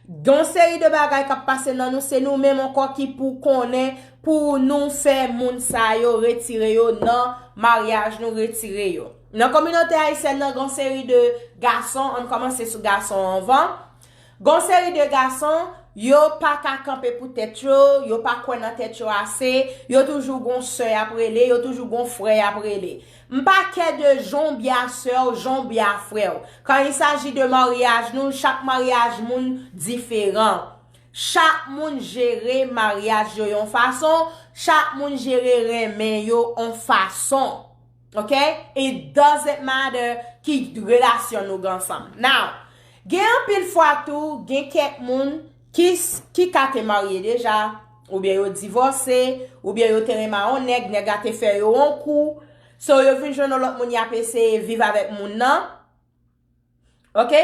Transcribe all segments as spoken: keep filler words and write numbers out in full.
Gen yon seri de bagay k ap pase nan nou, se nou menm ankò ki pou konnen pou nou fè moun sa yo retire yo nan maryaj nou, retire yo. Nan kominote ayisyèn nan, gen yon seri de gason, ann kòmanse sou gason anvan. Gen yon seri de gason, yo pa ka kanpe pou tèt yo, yo pa kwè nan tèt yo ase, yo toujou gon sè y ap rele, yo toujou gon frè y ap rele. M pa kè de jan w byen a sè w, jan w byen a frè w. Quand il s'agit de maryaj nou, chak maryaj moun diferan. Chak moun jere maryaj yo yon fason, chak moun jere renmen yo yon fason. Ok? It doesn't matter ki relasyon nou gen ansanm. Now, gen anpil fwa tou, gen kèk moun ki, ki ka te marye deja, oubyen yo divòse, oubyen yo te renmen a yon nèg, nèg la te fè yo yon kou. So, yo vin jwenn yon lòt moun, y ap eseye viv avèk moun nan. Ok?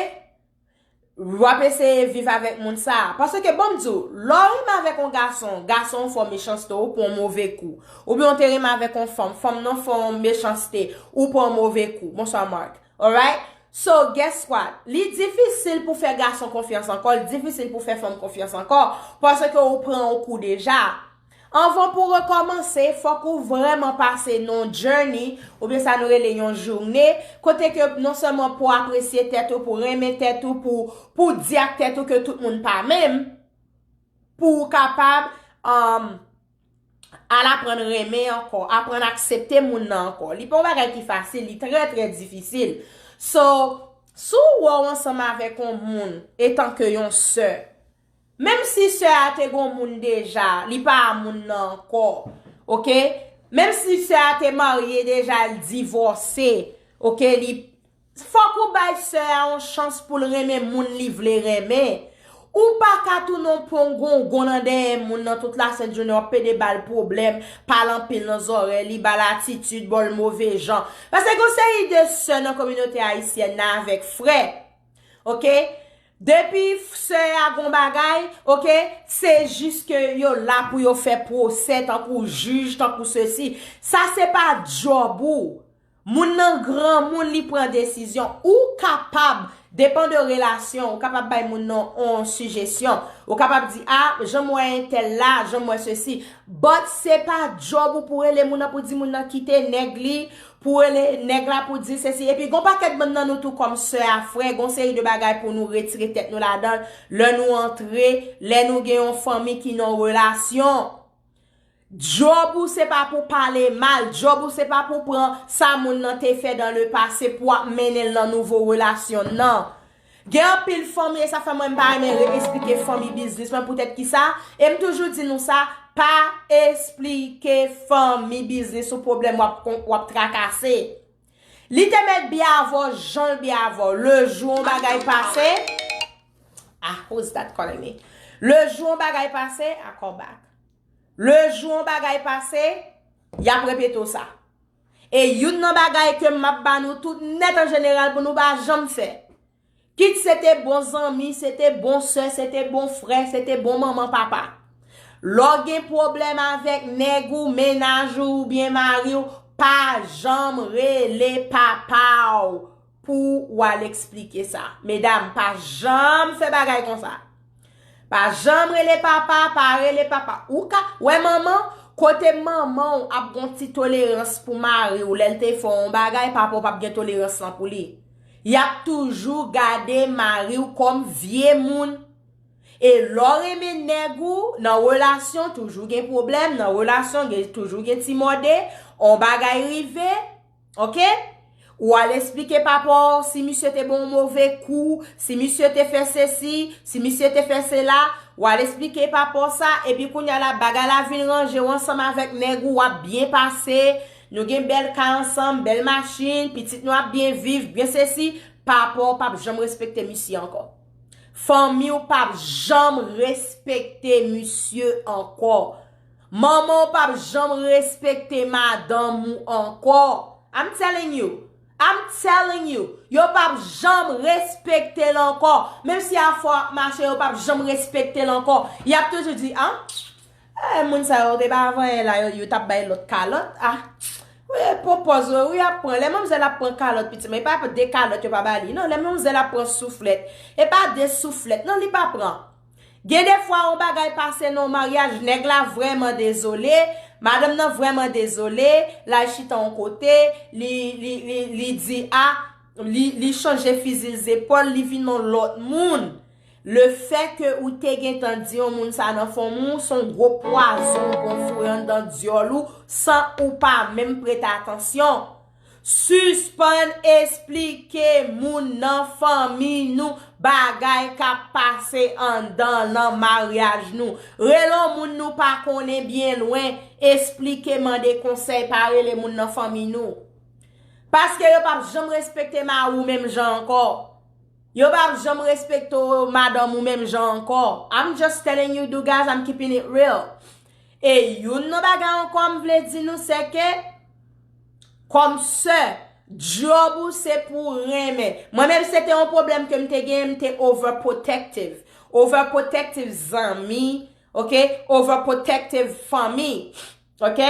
W ap eseye viv avèk moun sa a. Paske, bon, m di w, lè w renmen avèk yon gason, gason an fè w mechanste, ou pran yon move kou. Oubyen w te renmen avèk yon fanm, fanm nan fè w yon mechanste, ou pran yon move kou. Bonswa, Mark. Alright? So, guess what? Li difisil pou fè gason konfyans ankò, li difisil pou fè fanm konfyans ankò, paske ou pran yon kou deja. Anvan pou rekòmanse, fòk ou vrèman pase nan yon journey, oubyen sa nou rele yon jounen, kote ke non sèlman pou apresye tèt ou, pou renmen tèt ou, pou, pou di ak tèt ou ke tout moun pa menm, pou ou kapab, um, al aprann renmen ankò, aprann aksepte moun nan ankò. Li pa yon bagay ki fasil, li trè, trè difisil. So, si w wè w ansanm avèk yon moun, etanke yon sè, menm si sè a te gon moun deja, li pa a moun nan ankò. Ok? Menm si sè a te marye deja, l divòse. Ok? Li, fòk ou bay sè a yon chans pou l renmen moun li vle renmen. Ou pa ka tounen yon pon gongon nan dèyè moun nan tout lasent jounen, w ap pede ba l pwoblèm, pale anpil nan zòrèy li, ba l atitid, ba l move jan. Paske gen yon seri de sè nan kominote ayisyèn nan avèk frè. Ok? Depi sè a gon bagay, ok, se jis ke yo la pou yo fè pwosè tankou jij, tankou sesi. Sa se pa djòb ou. Moun nan granmoun, li pran desizyon. Ou kapab, depan de relasyon, ou kapab bay moun nan yon sijesyon. Ou kapab di, a, jan m wè entèl la, jan m wè sesi. But se pa djòb ou pou rele moun nan pou di moun nan kite nèg li, pou rele nèg la pou di sesi. Epi gon pakèt bann nan nou tou kòm sè a frè, gon seri de bagay pou nou retire tèt nou ladan l, lè nou antre, lè nou gen yon fanmi ki nan relasyon. Djòb ou se pa pou pale mal, djòb ou se pa pou pran sa moun nan te fè dans le passé pou ap mennen l nan nouvo relasyon nan. Gen anpil fanmi, e sa fè mwen m pa renmen re-, eksplike fanmi biznis mwen poutèt ki sa, e m toujou di nou sa, pa eksplike fanmi biznis ou pwoblèm w ap kon-, w ap trakase. Li te mèt byen avè w, jan l byen avè w. Le jou yon bagay pase, ah, who's that calling me? Le jou yon bagay pase, I call back. Le jou yon bagay pase, y ap repete w sa. E youn nan bagay ke m ap ba nou tout nèt an jeneral pou nou pa janm fè. Kit se te bon zanmi, se te bon sè, se te bon frè, se te bon manman, papa. Lè w gen pwoblèm avèk nèg ou, mennaj ou oubyen mari w, pa janm rele papa w pou w al eksplike sa. Medam, pa janm fè bagay konsa. Pa janm rele papa, pa rele papa. Ou ka, wè manman, kote manman w ap gon ti tolerans pou mari w, lè l te fè w yon bagay, papa w p ap gen tolerans lan pou li. Y ap toujou gade mari w kòm vye moun. E lè w renmen nèg ou, nan relasyon, toujou gen pwoblèm, nan relasyon, gen, toujou gen ti mòde, yon bagay rive, ok? Ou al eksplike papa w si misye te ba w move kou, si misye te fè sesi, si misye te fè sela, ou al eksplike papa w sa, epi kounye a la, bagay la vin ranje w ansanm avèk nèg ou, w ap byen pase, nou gen bèl kay ansanm, bèl machin, pitit nou ap byen viv, byen sesi, papa w p ap janm respekte misye ankò. Fanmi w p ap janm respekte misye ankò. Manman w p ap janm respekte madanm ou ankò. I'm telling you. I'm telling you. Yo p ap janm respekte l ankò. Menm si afè w ap mache, yo p ap janm respekte l ankò. Y ap toujou di, ah, eh, moun sa yo te pa vanyen la, yo, yo t ap bay lòt kalòt. Ah, wi, pran pòz, wi, wi, y ap pran. Lè manmzèl ap pran kalòt, pitit mwen, e pa de kalòt yo pa ba li. Non, lè manmzèl ap pran souflèt, e pa de souflèt. Non, li pa pran. Gen de fwa yon bagay pase nan yon maryaj, nèg la vrèman dezole, madanm nan vrèman dezole, l al chita yon kote, li, li, li, li di a, li, li chanje fizi zepòl, li vin yon lòt moun. Le fè ke ou te gentan di yon moun sa nan fanmi w, se yon gwo pwazon w pran foure anndan dyòl ou san ou pa menm prete atansyon. Sispann esplike moun nan fanmi nou bagay k ap pase anndan nan maryaj nou. Rele yon moun nou pa konnen byen lwen, esplike, mande konsèy, pa rele moun nan fanmi nou. Paske yo p ap janm respekte mari w menm jan ankò. Yo p ap janm respekte w, madanm ou menm jan ankò. I'm just telling you, do guys, I'm keeping it real. E youn nan bagay ankò m vle di nou, se ke kòm sè, djòb ou se pou renmen. Mwen menm, se te yon pwoblèm ke m te genyen, m te overprotective. Overprotective zanmi, ok? Overprotective fanmi, ok?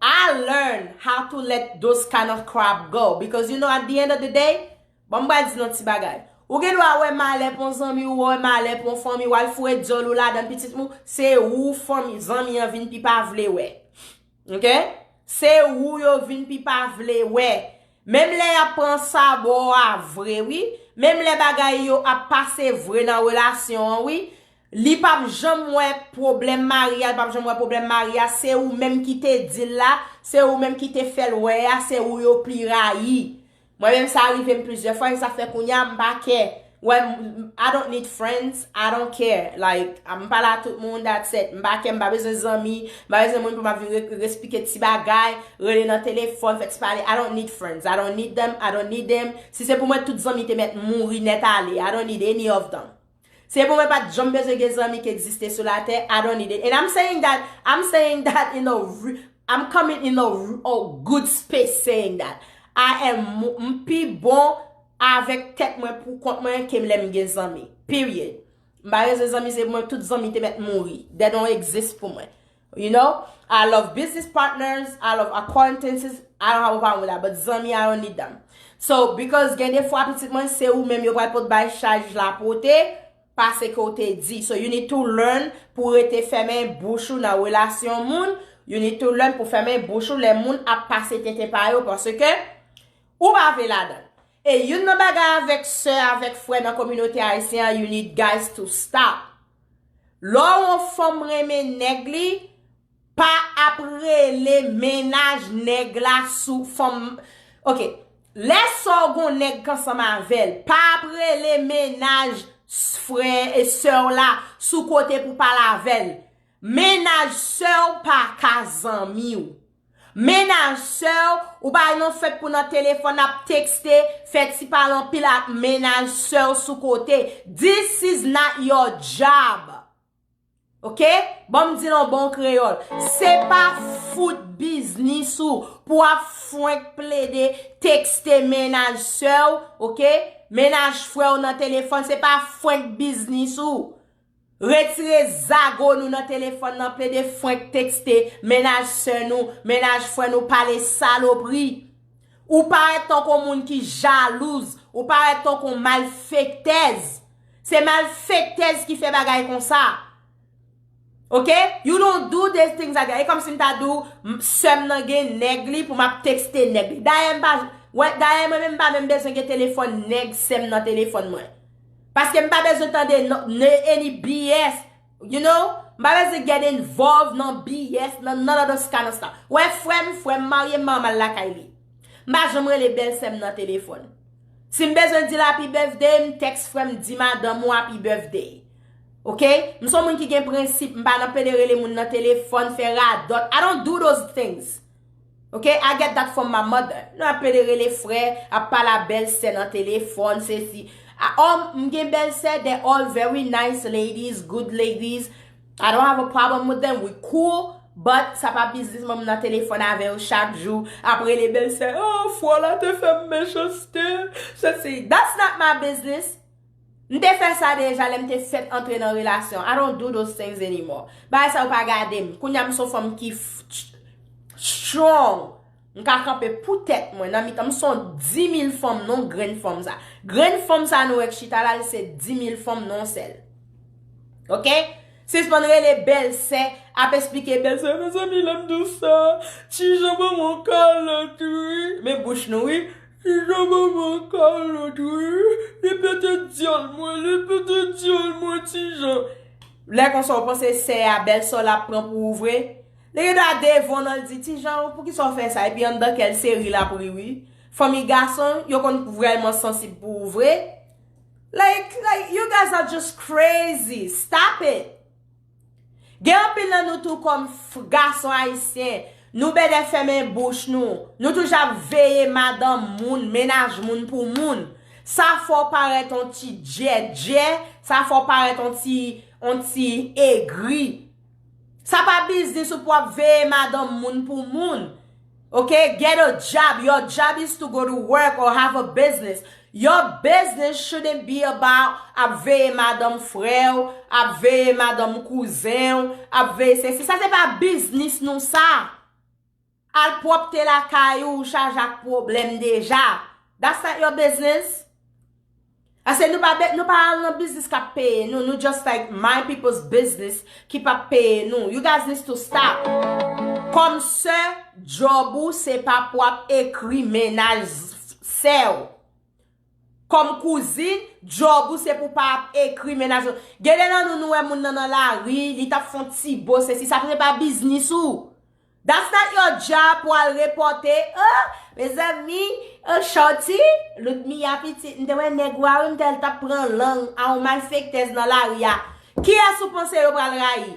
I learn how to let those kind of crap go because, you know, at the end of the day, bon, m pral di nou ti bagay. Ou gen dwa wè malè pou yon zanmi, ou wè malè pou yon fanmi, w al foure dyòl ou ladan pitit mou, se ou fanmi, zanmi an vin pi pa vle wè. Ok? Se ou yo vin pi pa vle wè. Menm lè y ap pran sabò a vre, wi. Menm lè bagay yo ap pase vre nan relasyon an, wi. Li p ap janm wè pwoblèm mari a, li p ap janm wè pwoblèm mari a. Se ou menm ki te di l la, se ou menm ki te fè l wè a, se ou yo pi rayi. Mwen menm, sa rive m plizyè fwa, e sa fè kounye a, m pa kè. Wè, m- I don't need friends, I don't care. Like, m pale a tout moun, that's it. M pa kè, m pa bezwen zanmi, m pa bezwen moun pou m ap vin re- esplike ti bagay, rele nan telefòn, fè ti pale. I don't need friends, I don't need them, I don't need them. Si se pou mwen, tout zanmi te mèt mouri nèt ale. I don't need any of them. Se pou mwen pa t janm bezwen gen zanmi ki egziste sou latè. I don't need it. And I'm saying that, I'm saying that in a, re- I'm coming in a, a good space saying that. I am, m pi bon avèk tèt mwen pou kont mwen ke lè m gen zanmi. Period. M pa bezwen zanmi, se pou mwen tout zanmi te mèt mouri. They don't exist pou mwen. You know? I love business partners, I love acquaintances, I don't have a problem with that, but zanmi, I don't need them. So, because gen de fwa pitit mwen, se ou menm yo pral pot bay chaj la pote, pase ke w te di. So, you need to learn pou rete fèmen bouch ou nan relasyon moun. You need to learn pou fèmen bouch ou lè moun ap pase tenten pa yo, paske ou pa vle ladan. E youn nan bagay avèk sè, avèk frè nan kominote ayisyen an, you need guys to stop. Lè yon fanm renmen nèg li, pa ap rele mennaj nèg la sou fanm. Ok, lè sè w gon nèg k ansanm avè l, pa ap rele mennaj s- frè e sè w la sou kote pou pale avè l. Mennaj sè w pa ka zanmi w. Mennaj sè w, ou pa nan fèt pou nan telefòn ap tekste, fè ti pale anpil ak mennaj sè w sou kote. This is not your job. Ok? Ban m di l an bon kreyòl. Se pa fout biznis ou pou ap fwenk plede tekste mennaj sè w, ok? Mennaj frè w nan telefòn, se pa fwenk biznis ou. Retire zago nou nan telefòn nan, plede fwenk tekste mennaj sè nou, mennaj frè nou, pale salopri. Ou parèt tankou moun ki jalouz, ou parèt tankou malfektèz. Se malfektèz ki fè bagay konsa. Ok? You don't do these things like that. E kòmsi m ta di w, m- sè m nan gen nèg li pou m ap tekste nèg li. Dayè m pa, wè, dayè mwen menm m pa menm bezwen gen telefòn nèg sè m nan telefòn mwen. Paske m pa bezwen tande no- ne- any B S, you know? M pa bezwen get involved nan B S, nan none of those kind of stuff. Wè, frè m, frè m marye, m pa mal lakay li. M pa janm rele bèlsè m nan telefòn. Si m bezwen di l happy birthday, m tèks frè m, di madanm ou happy birthday. Ok? M se yon moun ki gen prensip, m pa nan pede rele moun nan telefòn, fè radòt. I don't do those things. Ok? I get that from my mother. Nou ap pede rele frè, ap pale a bèlsè nan telefòn, se si. A- All, m gen bèlsè, they all very nice ladies, good ladies. I don't have a problem with them, we cool. But sa pa biznis mwen m nan telefòn avè yo chak jou. Ap rele bèlsè, oh, frè w la te fè m mechanste. Se si. That's not my business. M te fè sa deja lè m te fèk antre nan relasyon. I don't do those things anymore. Bagay sa yo pa gade m. Kounye a m se yon fanm ki f- ch- strong. M ka kanpe pou tèt mwen nan mitan. M se yon di mil fanm, non, grenn fanm sa. Grenn fanm sa nou wè k chita la, li se di mil fanm, non, sèl. Ok? Sispann rele bèlsè, ap esplike bèlsè, mezanmi, lè m di w sa, Ti Jan ban m yon kalòt, wi. Men bouch nou, wi. Ti Jan ban m yon kalòt, wi. Li pete dyòl mwen, li pete dyòl mwen, Ti Jan. Lè konsa, w panse sè a, bèlsè w la ap pran pou ou vre? Li gen dwa devan w nan, l di, Ti Jan, poukisa w fè sa? Epi anndan kè l se ri l ap ri, wi. Fanmi gason, yo konn vrèman sansib pou ou vre. Like, like, you guys are just crazy. Stop it. Gen anpil nan nou tou kòm f- gason ayisyen, nou bèdè fèmen bouch nou. Nou toujou ap veye madanm moun, mennaj moun pou moun. Sa fè w parèt on ti djèdjè, sa fè w parèt on ti, on ti egri. Sa pa biznis ou pou ap veye madanm moun pou moun. Ok? Get a job. Your job is to go to work or have a business. Your business shouldn't be about ap veye madanm frè w, ap veye madanm kouzen w, ap veye sesi. Sa se pa biznis nou sa. Al pwòpte lakay ou, ou chaje ak pwoblèm deja. That's not your business. Ase nou pa be- nou pa al nan biznis k ap peye nou. Nou just like my people's business ki p ap peye nou. You guys need to stop. Kòm sè, djòb ou se pa pou ap ekri mennaj sè w. Kòm kouzin, djòb ou se pou pa ap ekri mennaj ou. Gen de nan nou, nou wè moun nan nan lari, li t ap fè on ti bo, sesi, sa se pa biznis ou. That's not your job pou al repòte. Oh, mezanmi, oh, Shorty, Ludmia pitit, m te wè nèg ou a, wi, m te wè l t ap pran lang a yon malfektèz nan lari a. Kiyès ou panse yo pral rayi?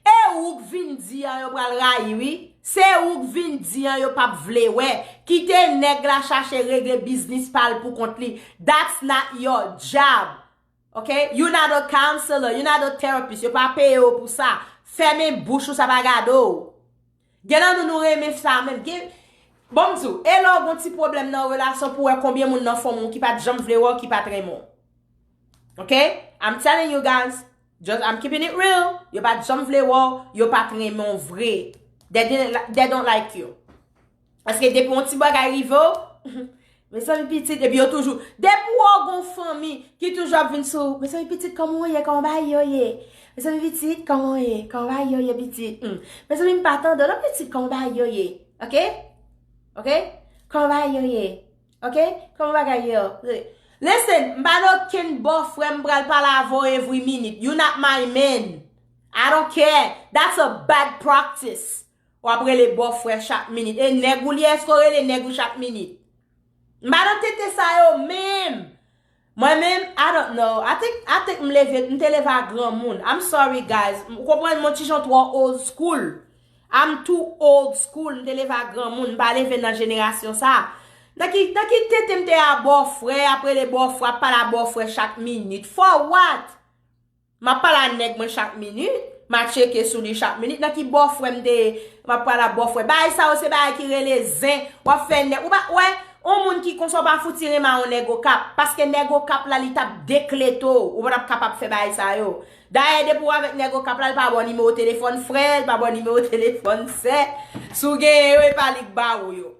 E ou k vin di an yo pral rayi, wi. Se ou k vin di an yo p ap vle wè. Kite nèg la chache regle biznis pa l pou kont li. That's not your job. Ok? You not a counselor, you not a therapist. Yo pa peye w pou sa. Fèmen bouch ou, sa pa gade w. Gen nan nou, nou renmen sa menm. Gen, bon, m di w, e lè w gon ti pwoblèm nan relasyon pou wè konbyen moun nan fanmi w ki pa t janm vle wè w, ki pa t renmen w. Ok? I'm telling you guys, just, I'm keeping it real. Yo pa t janm vle wè w, yo pa t renmen w vre. They didn't li- they don't like you. Paske depi yon ti bagay rive w, mezanmi pitit, epi yo toujou, depi w gon fanmi ki toujou ap vin sou, mezanmi pitit, kòman w ye, kòman bagay yo ye? Mezanmi pitit, kòman w ye, kòman bagay yo ye, pitit? Hmm. Mezanmi, m pa tande w non, pitit, kòman bagay yo ye? Ok? Ok? Kòman bagay yo ye? Ok? Kòman bagay yo? Listen, m pa nan okenn bòfrè m pral pale avè w every minute. You not my man. I don't care. That's a bad practice. W ap rele bòfrè chak minit. E nèg ou li, èske w rele nèg ou chak minit? M pa nan tenten sa yo menm. Mwen menm, I don't know. I think, I think m leve, m te leve a granmoun. I'm sorry, guys. Ou konprann, mwen ti jan twò old school. I'm too old school. M te leve a granmoun. M pa leve nan jenerasyon sa. Nan ki, nan ki tenten m te a bòfrè, ap rele bòfrè, ap pale a bòfrè chak minit. For what? M ap pale a nèg mwen chak minit. M a tcheke sou li chak minit. Nan ki bòfrè m te ye? M ap pale a bòfrè. Bagay sa yo se bagay ki rele zen. W ap fè nèg. Ou pa wè, yon moun ki konsa w pa fouti renmen a yon nèg Okap. Paske nèg Okap la, li t ap deklete w. Ou pa t ap kapab fè bagay sa yo. Dayè, depi w avèk nèg Okap la, li pa ba w nimewo telefòn frè, li pa ba w nimewo telefòn sè. Si w genyen yo, e pa li k ba ou yo.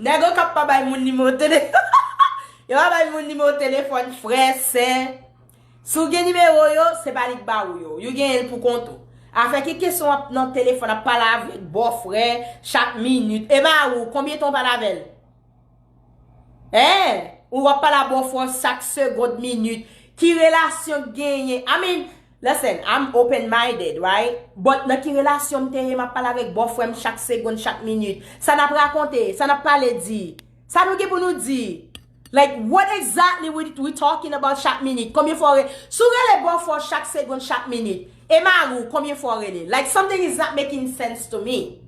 Nèg Okap pa bay moun nimewo telefòn. Yo pa bay moun nimewo telefòn frè, sè. Si w gen nimewo yo, se pa li k ba ou yo. Yo genyen l pou kont ou. Afè ki kesyon w ap nan telefòn, ap pale avèk bòfrè chak minit. E mari w, konbyen tan w pale avè l? Hein? Ou w ap pale a bòfrè w chak segond, minit. Ki relasyon k genyen? I mean, listen, I'm open-minded, right? But nan ki relasyon m te ye, m ap pale avèk bòfrè m chak segond, chak minit? Sa n ap rakonte? Sa n ap pale di? Sa nou gen pou nou di? Like, what exactly we, we talking about chak minit? Konbyen fwa w re-, si w rele bòfrè w chak segond, chak minit? E mari w, konbyen fwa w rele? Like, something is not making sense to me.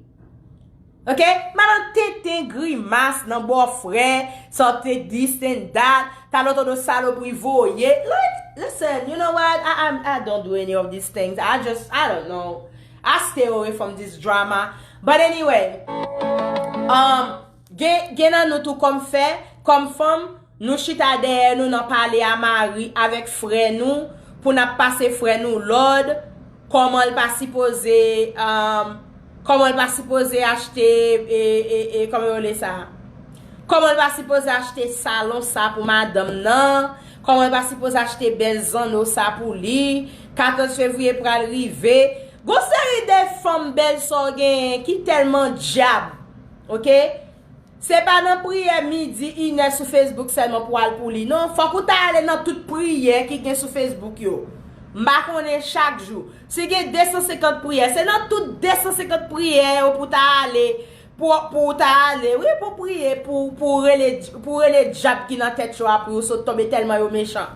Ok? M pa nan tenten grimas nan bòfrè, sa w te this and that, talè w tande salopri voye. Like, listen, you know what? I, I, I don't do any of these things. I just, I don't know. I stay away from this drama. But anyway, um, gen, gen nan nou tou kòm fè, kòm fanm, nou chita dèyè nou nan pale a mari avèk frè nou, pou n ap pase frè nou lòd, kòman l pa sipoze, um, kòman l pa sipoze achte, e, e, e, kòman yo rele sa? Kòman l pa sipoze achte salon sa pou madanm nan? Kòman l pa sipoze achte bèl zanno sa pou li? Katòz fevriye pral rive. Gon seri de fanm bèl sa w genyen ki tèlman djab. Oke? Se pa nan priyè midi, inè sou Facebook sèlman pou al pou li. Non, fòk ou ta ale nan tout priyè ki gen sou Facebook yo. M pa konnen chak jou. Si gen de san senkant priyè, se nan tout de san senkant priyè yo pou ta ale, pou, pou ta ale, wi, pou priye, pou, pou rele, pou rele djab ki nan tèt yo a pou yo sot tonbe tèlman yo mechan.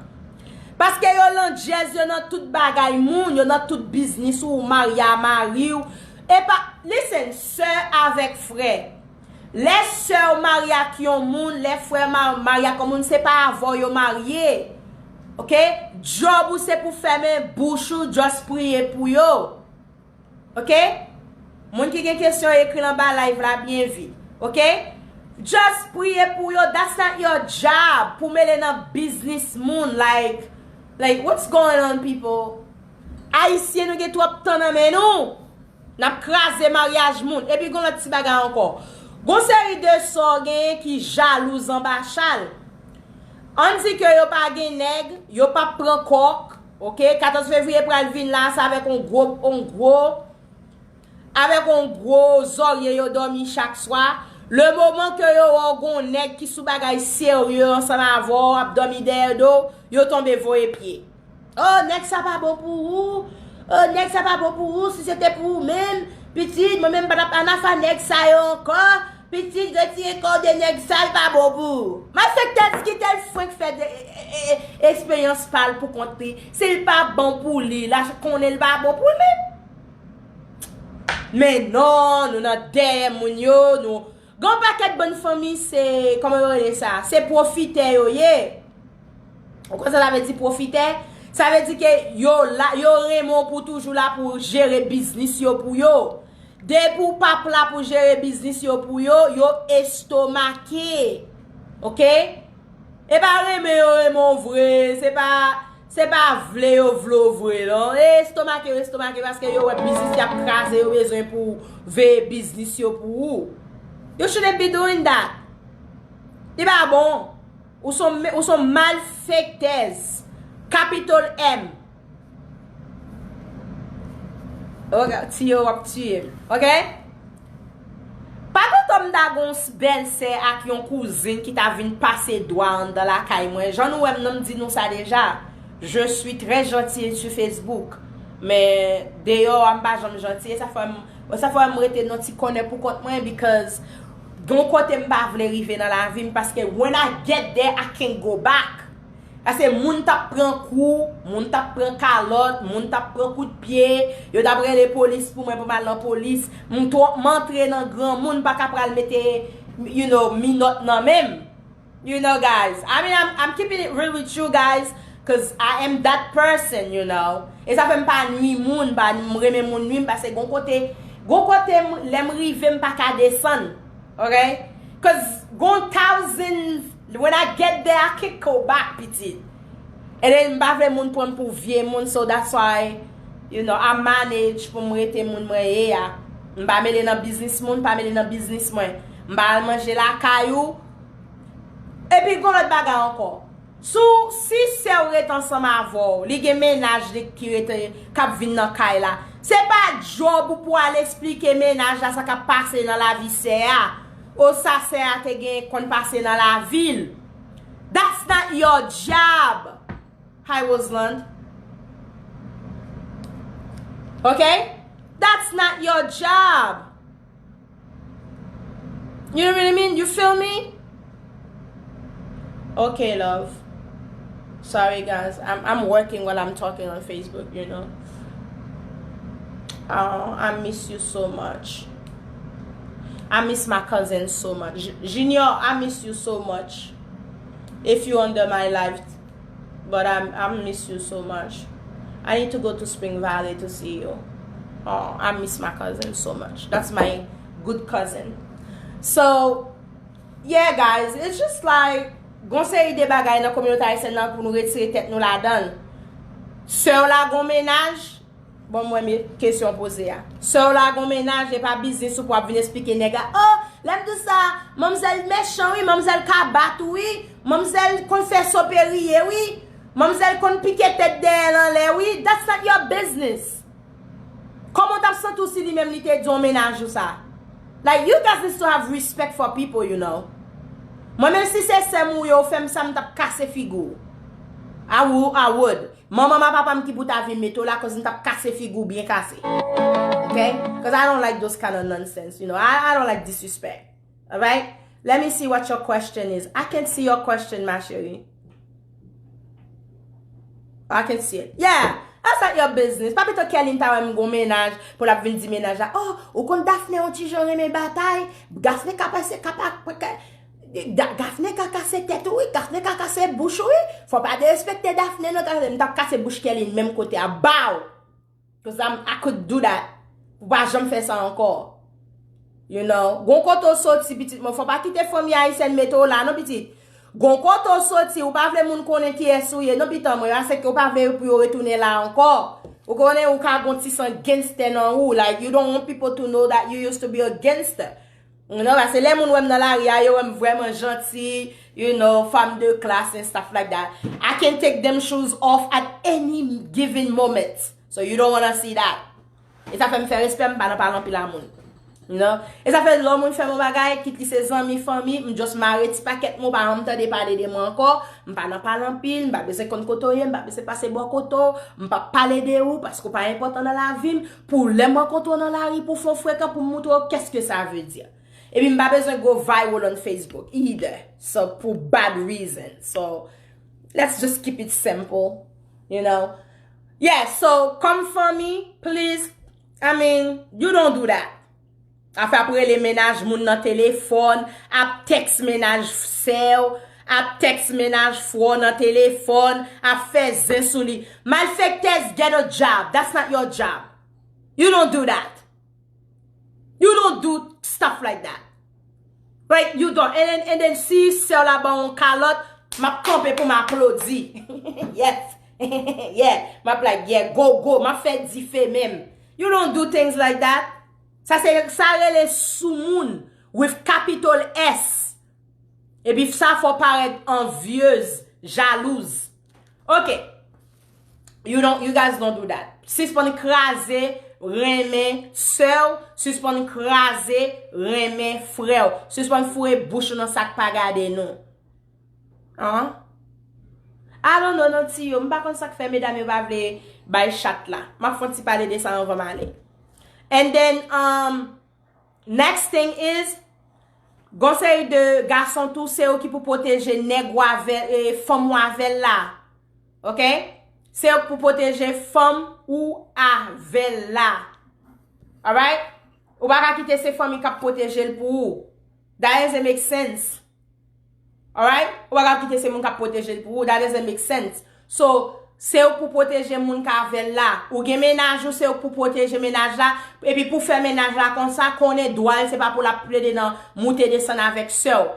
Paske yo landjèz, yo nan tout bagay moun, yo nan tout biznis ou, marye a mari w. Epa, listen, sè avèk frè. Lè sè w marye ak yon moun, lè frè ma- marye ak yon moun, se pa avè w yo marye. Oke? Djòb ou se pou fèmen bouch ou, just priye pou yo. Oke? Moun ki gen kesyon, ekri l anba live la byen vit. Oke? Just priye pou yo. That's not your job. Pou mele nan biznis moun. Like, like, what's going on, people? Ayisyen, nou gen twòp tan nan men nou. N ap kraze maryaj moun. Epi gon lòt ti bagay ankò. Gon seri de sè w genyen ki jalouz anba chal. Ann di ke yo pa gen nèg, yo p ap pran kòk, oke? Katòz fevriye pral vin la, se avèk on gwo, on gwo, avèk on gwo zòrye yo dòmi chak swa. Le moman ke yo wè w gon nèg ki sou bagay serye ansanm avè w, ap dòmi dèyè do w, yo tonbe voye pye. Oh, nèg sa pa bon pou ou. Oh, nèg sa pa bon pou ou. Si se te pou ou menm, pitit, mwen menm m pa t ap anafa nèg sa yo ankò. Pitit, retire kò w de nèg sa, l pa bon pou ou. Malfektè, kite l fwenk fè de, e, e, e, eksperyans pa l pou kont li. Si l pa bon pou li, l a konnen l pa bon pou li. Men non, nou nan dèyè moun yo, nou, gen yon pakèt bann fanmi, se, kòman yo rele sa? Se pwofitè yo ye. Ou konn sa sa vle di pwofitè? Sa vle di ke yo la, yo renmen w pou toujou la pou jere biznis yo pou yo. Depi w p ap la pou jere biznis yo pou yo, yo estomake. Oke? E pa renmen yo renmen w vre, se pa, se pa vle yo vle w vre, non. E estomake yo estomake paske yo wè biznis y ap kraze, yo bezwen pou veye biznis yo pou ou. You shouldn't be doing that. Li pa bon. Ou son, ou son malfektèz. Capital M. Oke, tiye w ap tiye m. Oke? Pa kontan m ta gon s- bèl sè ak yon kouzin ki ta vin pase dwa anndan lakay mwen. Jan nou wè m nan, m di nou sa deja. Je suis très gentille sur Facebook. Men deyò a m pa janm janti. E sa fè m, sa fè m rete nan ti kònè pou kont mwen because gon kote m pa vle rive nan lavi m paske when I get there, I can't go back. Paske moun t ap pran kou, moun t ap pran kalòt, moun t ap pran kout pye, yo t ap rele polis pou mwen pou m al nan polis. M twò, m antre nan granmoun, m pa ka pral mete, you know, minòt nan men m. You know, guys, I mean, I'm, I'm keeping it real with you guys, cause I am that person, you know. E sa fè m pa nwi moun, pa m renmen moun nwi m, paske gon kote, gon kote m, lè m rive, m pa ka desann. Ok? Cause gon thousands, when I get there, I can't go back, pitit. And then m pa vle moun pran m pou vye moun, so that's why, you know, I manage pou m rete moun mwen ye a. M pa mele nan biznis moun, pa mele nan biznis mwen. M pa al manje lakay ou. Epi gon lòt bagay ankò. Si w, si sè w ret ansanm avè w, li gen mennaj li ki rete, k ap vin nan kay la. Se pa djòb ou pou al esplike mennaj la sa k ap pase nan lavi sè a. O sa sè a te gen konn pase nan lavi l. That's not your job. Hi, Roseland. Ok? That's not your job. You know what I mean? You feel me? Okay, love. Sorry, guys. I'm, I'm working while I'm talking on Facebook, you know. Oh, I miss you so much. I miss my cousin so much. Ju- Junior, I miss you so much. If you under my life, but I, I miss you so much. I need to go to Spring Valley to see you. Oh, I miss my cousin so much. That's my good cousin. So, yeah, guys, it's just like, gon seri de bagay nan kominote ayisyèn nan pou nou retire tèt nou ladan l. Sè w la gon mennaj, bon, mwen men kesyon poze a. Sè w la gon mennaj, e pa biznis ou pou ap vin esplike nèg la, oh, Lè m di w sa, manmzèl mechan wi, manmzèl ka bat ou wi, manmzèl konn fè soperiye wi, manmzèl konn pike tèt dèyè l anlè wi, that's not your business. Kòman w t ap santi w si li menm li te di w mennaj ou sa? Like, you guys need to have respect for people, you know. Mwen menm si se sè m ou ye, ou fè m sa, m t ap kase figi w. I wou-, I would. Manman m a papa m ki pou ta vin mete w la, cause m t ap kase figi w byen kase. Ok? Cause I don't like those kind of nonsense, you know. I, I don't like disrespect. Alright? Let me see what your question is. I can't see your question, ma chérie. I can see it. Yeah, that's not your business. Pa pito Kerline ta wè m gon mennaj pou l ap vin di mennaj la, oh, ou konn Daphné yon ti jan renmen batay. Daphné ka pase, ka pa, ka, Da- Daphné ka kase tèt ou wi, Daphné ka kase bouch ou wi. Fò pa derespekte Daphné non, Daphné, m t ap kase bouch Kerline menm kote a, baw. Cause I'm, I could do that. Ou pa janm fè sa ankò. You know, gon kote w soti pitit mwen, fò pa kite fanmi ayisyèn mete w la non pitit. Gon kote w soti, ou pa vle moun konnen kiyès ou ye non pitan mwen, paske ou pa vle pou yo retounen la ankò. Ou konnen ou ka gon ti san gangster nan ou, like you don't want people to know that you used to be a gangster. You know, paske lè moun wè m nan lari a, yo wè m vrèman janti, you know, femme de classe and stuff like that. I can take them shoes off at any given moment. So you don't wanna see that. E sa fè m fè respè, m pa nan pale anpil a moun. You know? E sa fè lè moun fè m yon bagay, kit li se zanmi, fanmi, m just mare ti pakèt mo, pa janm tande pale de mwen ankò. M pa nan pale anpil, m pa bezwen konn kote w ye, m pa bezwen pase bò kote w, m p ap pale de ou, paske w pa enpòtan nan lavi m. Pou lè m rankontre w nan lari, pou fè w frekan, pou m moutre w qu'est-ce que ça veut dire. Epi m pa bezwen go viral on Facebook either. So, pou bad reason. So, let's just keep it simple, you know? Yeah, so, kòm fanmi, please, I mean, you don't do that. Afè ap rele mennaj moun nan telefòn, ap tèks mennaj sè w, ap tèks mennaj frè w nan telefòn, ap fè zen sou li. Malfektèz, get a job. That's not your job. You don't do that. You don't do stuff like that. Right? You don't. And then, and then si sè w la ba w yon kalòt, m ap kanpe pou m aplodi. Yes. Yeah. M ap like, yeah, go, go. M ap fè dife menm. You don't do things like that. Sa se, sa rele soumoun with capital S. Epi sa fè w parèt anvyez, jalouz. Ok. You don't, you guys don't do that. Sispann kraze renmen sè w, sispann kraze renmen frè w. Sispann foure bouch ou nan sa k pa gade nou. An? I don't know non Tiyo, m pa konn sa k fè medam yo pa vle bay chat la. M ap fè yon ti pale de sa anvan m ale. And then, um, next thing is, gon seri de gason tou, se yo ki pou pwoteje nèg ou avè, e, fanm ou avè l la. Ok? Se yo ki pou pwoteje fanm ou avè l la. Alright? Ou pa ka kite se fanmi k ap pwoteje l pou ou. That doesn't make sense. Alright? Ou pa ka kite se moun k ap pwoteje l pou ou. That doesn't make sense. So, se ou pou pwoteje moun k avè l la. Ou gen mennaj ou, se ou pou pwoteje mennaj la. Epi pou fè mennaj la konsa, konnen dwa l, se pa pou l ap plede nan moute desann avèk sè w.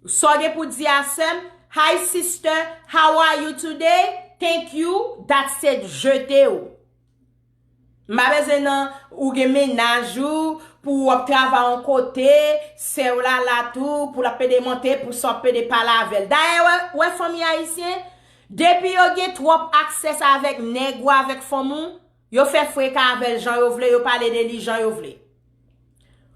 Sa w gen pou di a sè m, hi sister, how are you today? Thank you, that's it, jete w. M pa bezwen nan ou gen mennaj ou, pou w ap travay yon kote, sè w la la tou, pou l ap pede mante, pou sa w ap pede pale avè l. Dayè, wè, wè fanmi ayisyen, depi yo gen twòp aksès avèk nèg ou avèk fanm ou, yo fè frekan avè l jan yo vle, yo pale de li jan yo vle.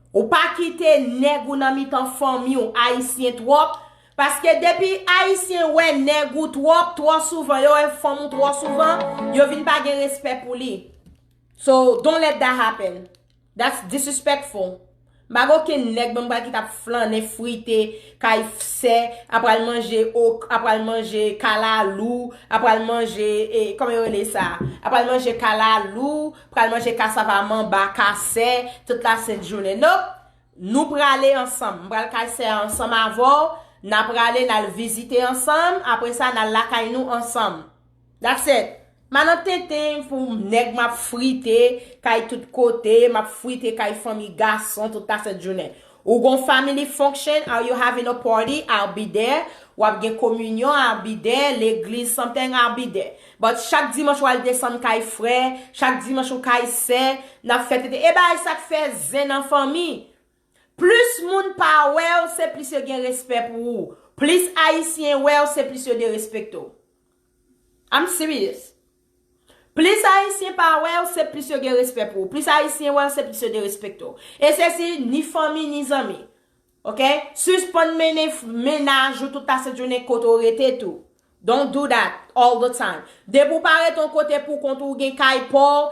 Ou pa kite nèg ou nan mitan fanmi w ayisyen twòp, paske depi ayisyen wè nèg ou twòp, twò souvan, yo wè fanm ou twò souvan, yo vin pa gen respè pou li. So, don't let that happen. That's disrespectful. M pa gen okenn nèg, ban m pral kite ap flannen, frite, kay sè, apral manje ok, apral manje kalalou, apral manje, e, kòman yo rele sa? Apral manje kalalou, pral manje kasava manba, kasè, tout la sent jounen. Nope. Nou prale ansanm. M pral kay sè a ansanm avè w. N a prale, n al vizite ansanm. Apre sa, n al lakay nou ansanm. That's it. M pa nan tenten pou nèg m ap frite kay tout kote, m ap frite kay fanmi gason tout la sent jounen. Ou gon family function, are you having a party? I'll be there. W ap gen kominyon, I'll be there. Legliz, something, I'll be there. But chak dimanch w al desann kay frè, chak dimanch ou kay sè, n ap fè tenten. E bagay sa k fè zen nan fanmi. Plis moun pa wè w, se plis yo gen respè pou ou. Plis Ayisyen wè w, se plis yo derespekte w. I'm serious. Plis Ayisyen pa wè w, se plis yo gen respè pou ou. Plis Ayisyen wè w, se plis yo derespekte w. E se si ni fanmi, ni zanmi. Ok? Sispann mennen f- mennaj ou tout lasent jounen kote w rete tou. Don't do that all the time. Depi w pa rete yon kote pou kont ou, gen kay pa w,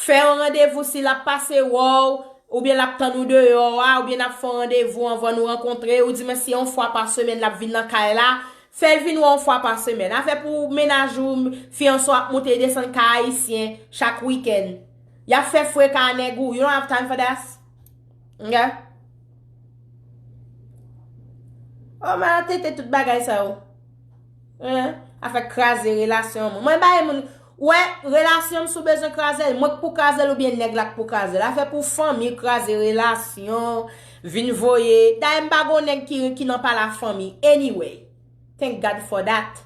fè yon randevou si l ap pase wè w, oubyen l ap tann ou deyò a, oubyen n ap fè yon randevou anvan nou rankontre, ou di men si yon fwa pa semèn l ap vin nan kay la, fè l vin wè w yon fwa pa semèn. Afè pou mennaj ou, fiyanse w ap monte e desann kay Ayisyen chak wikenn. Y ap fè freka a nèg ou. You don't have time for that. Ok? Oh, mwen tete tout bagay sa yo. Hein? Afè kraze relasyon moun. Mwen bay moun, wè, relasyon m si w bezwen kraze l, mwen k pou kraze l oubyen nèg la k pou kraze l. Afè pou fanmi kraze relasyon, vin voye. Dayè m pa gon nèg ki, ki nan pa la fanmi. Anyway. Thank God for that.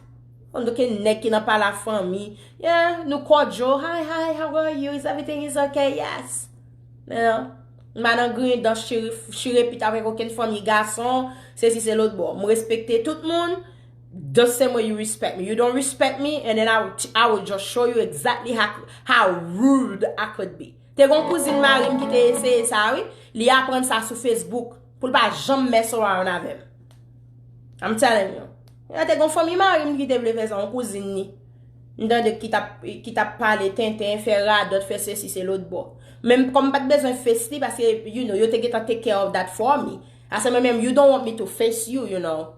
Anduke nèg ki nan pa la fanmi. Yeah, nou cordial. Hi, hi, how are you? Is everything is okay? Yes. You know? M pa nan griyen dan chire, chire pit avèk okenn fanmi gason, se si se lòt bò. M respekte tout moun the same way you respect me. You don't respect me, and then I will, I will just show you exactly how, how rude I could be. Te gon kouzin mari m ki te eseye sa, wi. Li aprann sa sou Facebook. Pou l pa janm mess around avè m. I'm telling you. Te gon fanmi mari m ki te vle fè sa, yon kouzin ni. M tande ki t ap, ki t ap pale tenten, fè radòt, fè sesi, se lòt bò. Men kòm m pa t bezwen face li, paske, you know, yo te gentan take care of that for me. Ase mwen menm, you don't want me to face you, you know.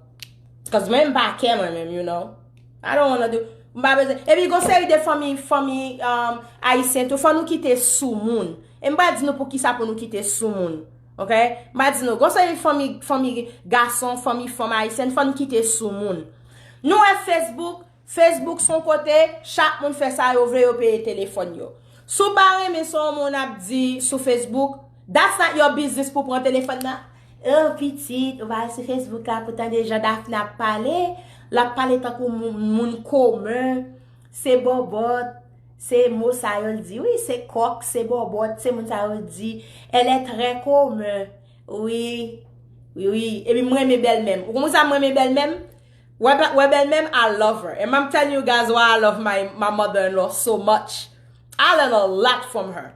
Cause mwen menm m pa kè mwen menm, you know. I don't wanna do. M pa bezwen. Epi gon seri de fanmi, fanmi um, ayisyen tou, fò nou kite sou moun. E m pa di nou pou kisa pou nou kite sou moun. Ok? M pa di nou. Gon seri fanmi, fanmi gason, fanmi fanm ayisyen, fò nou kite sou moun. Nou wè Facebook, Facebook se yon kote, chak moun fè sa yo vle, yo peye telefòn yo. Si w pa renmen sa yon moun ap di sou Facebook, that's not your business pou pran telefòn nan. Oh, pitit, ou pa al sou Facebook la pou tande jan Daphne ap pale. L ap pale tankou moun, moun komen. Se bòbòt. Se mo sa yo l di. Wi, se kòk, se bòbòt, se moun sa yo l di. Elle est très commune. Wi, wi, wi. Epi m renmen bèlmè m. Ou konn sa m renmen bèlmè m? Wè, bè- wè bèlmè m, I love her. And I'm telling you guys why I love my, my mother-in-law so much. I learn a lot from her.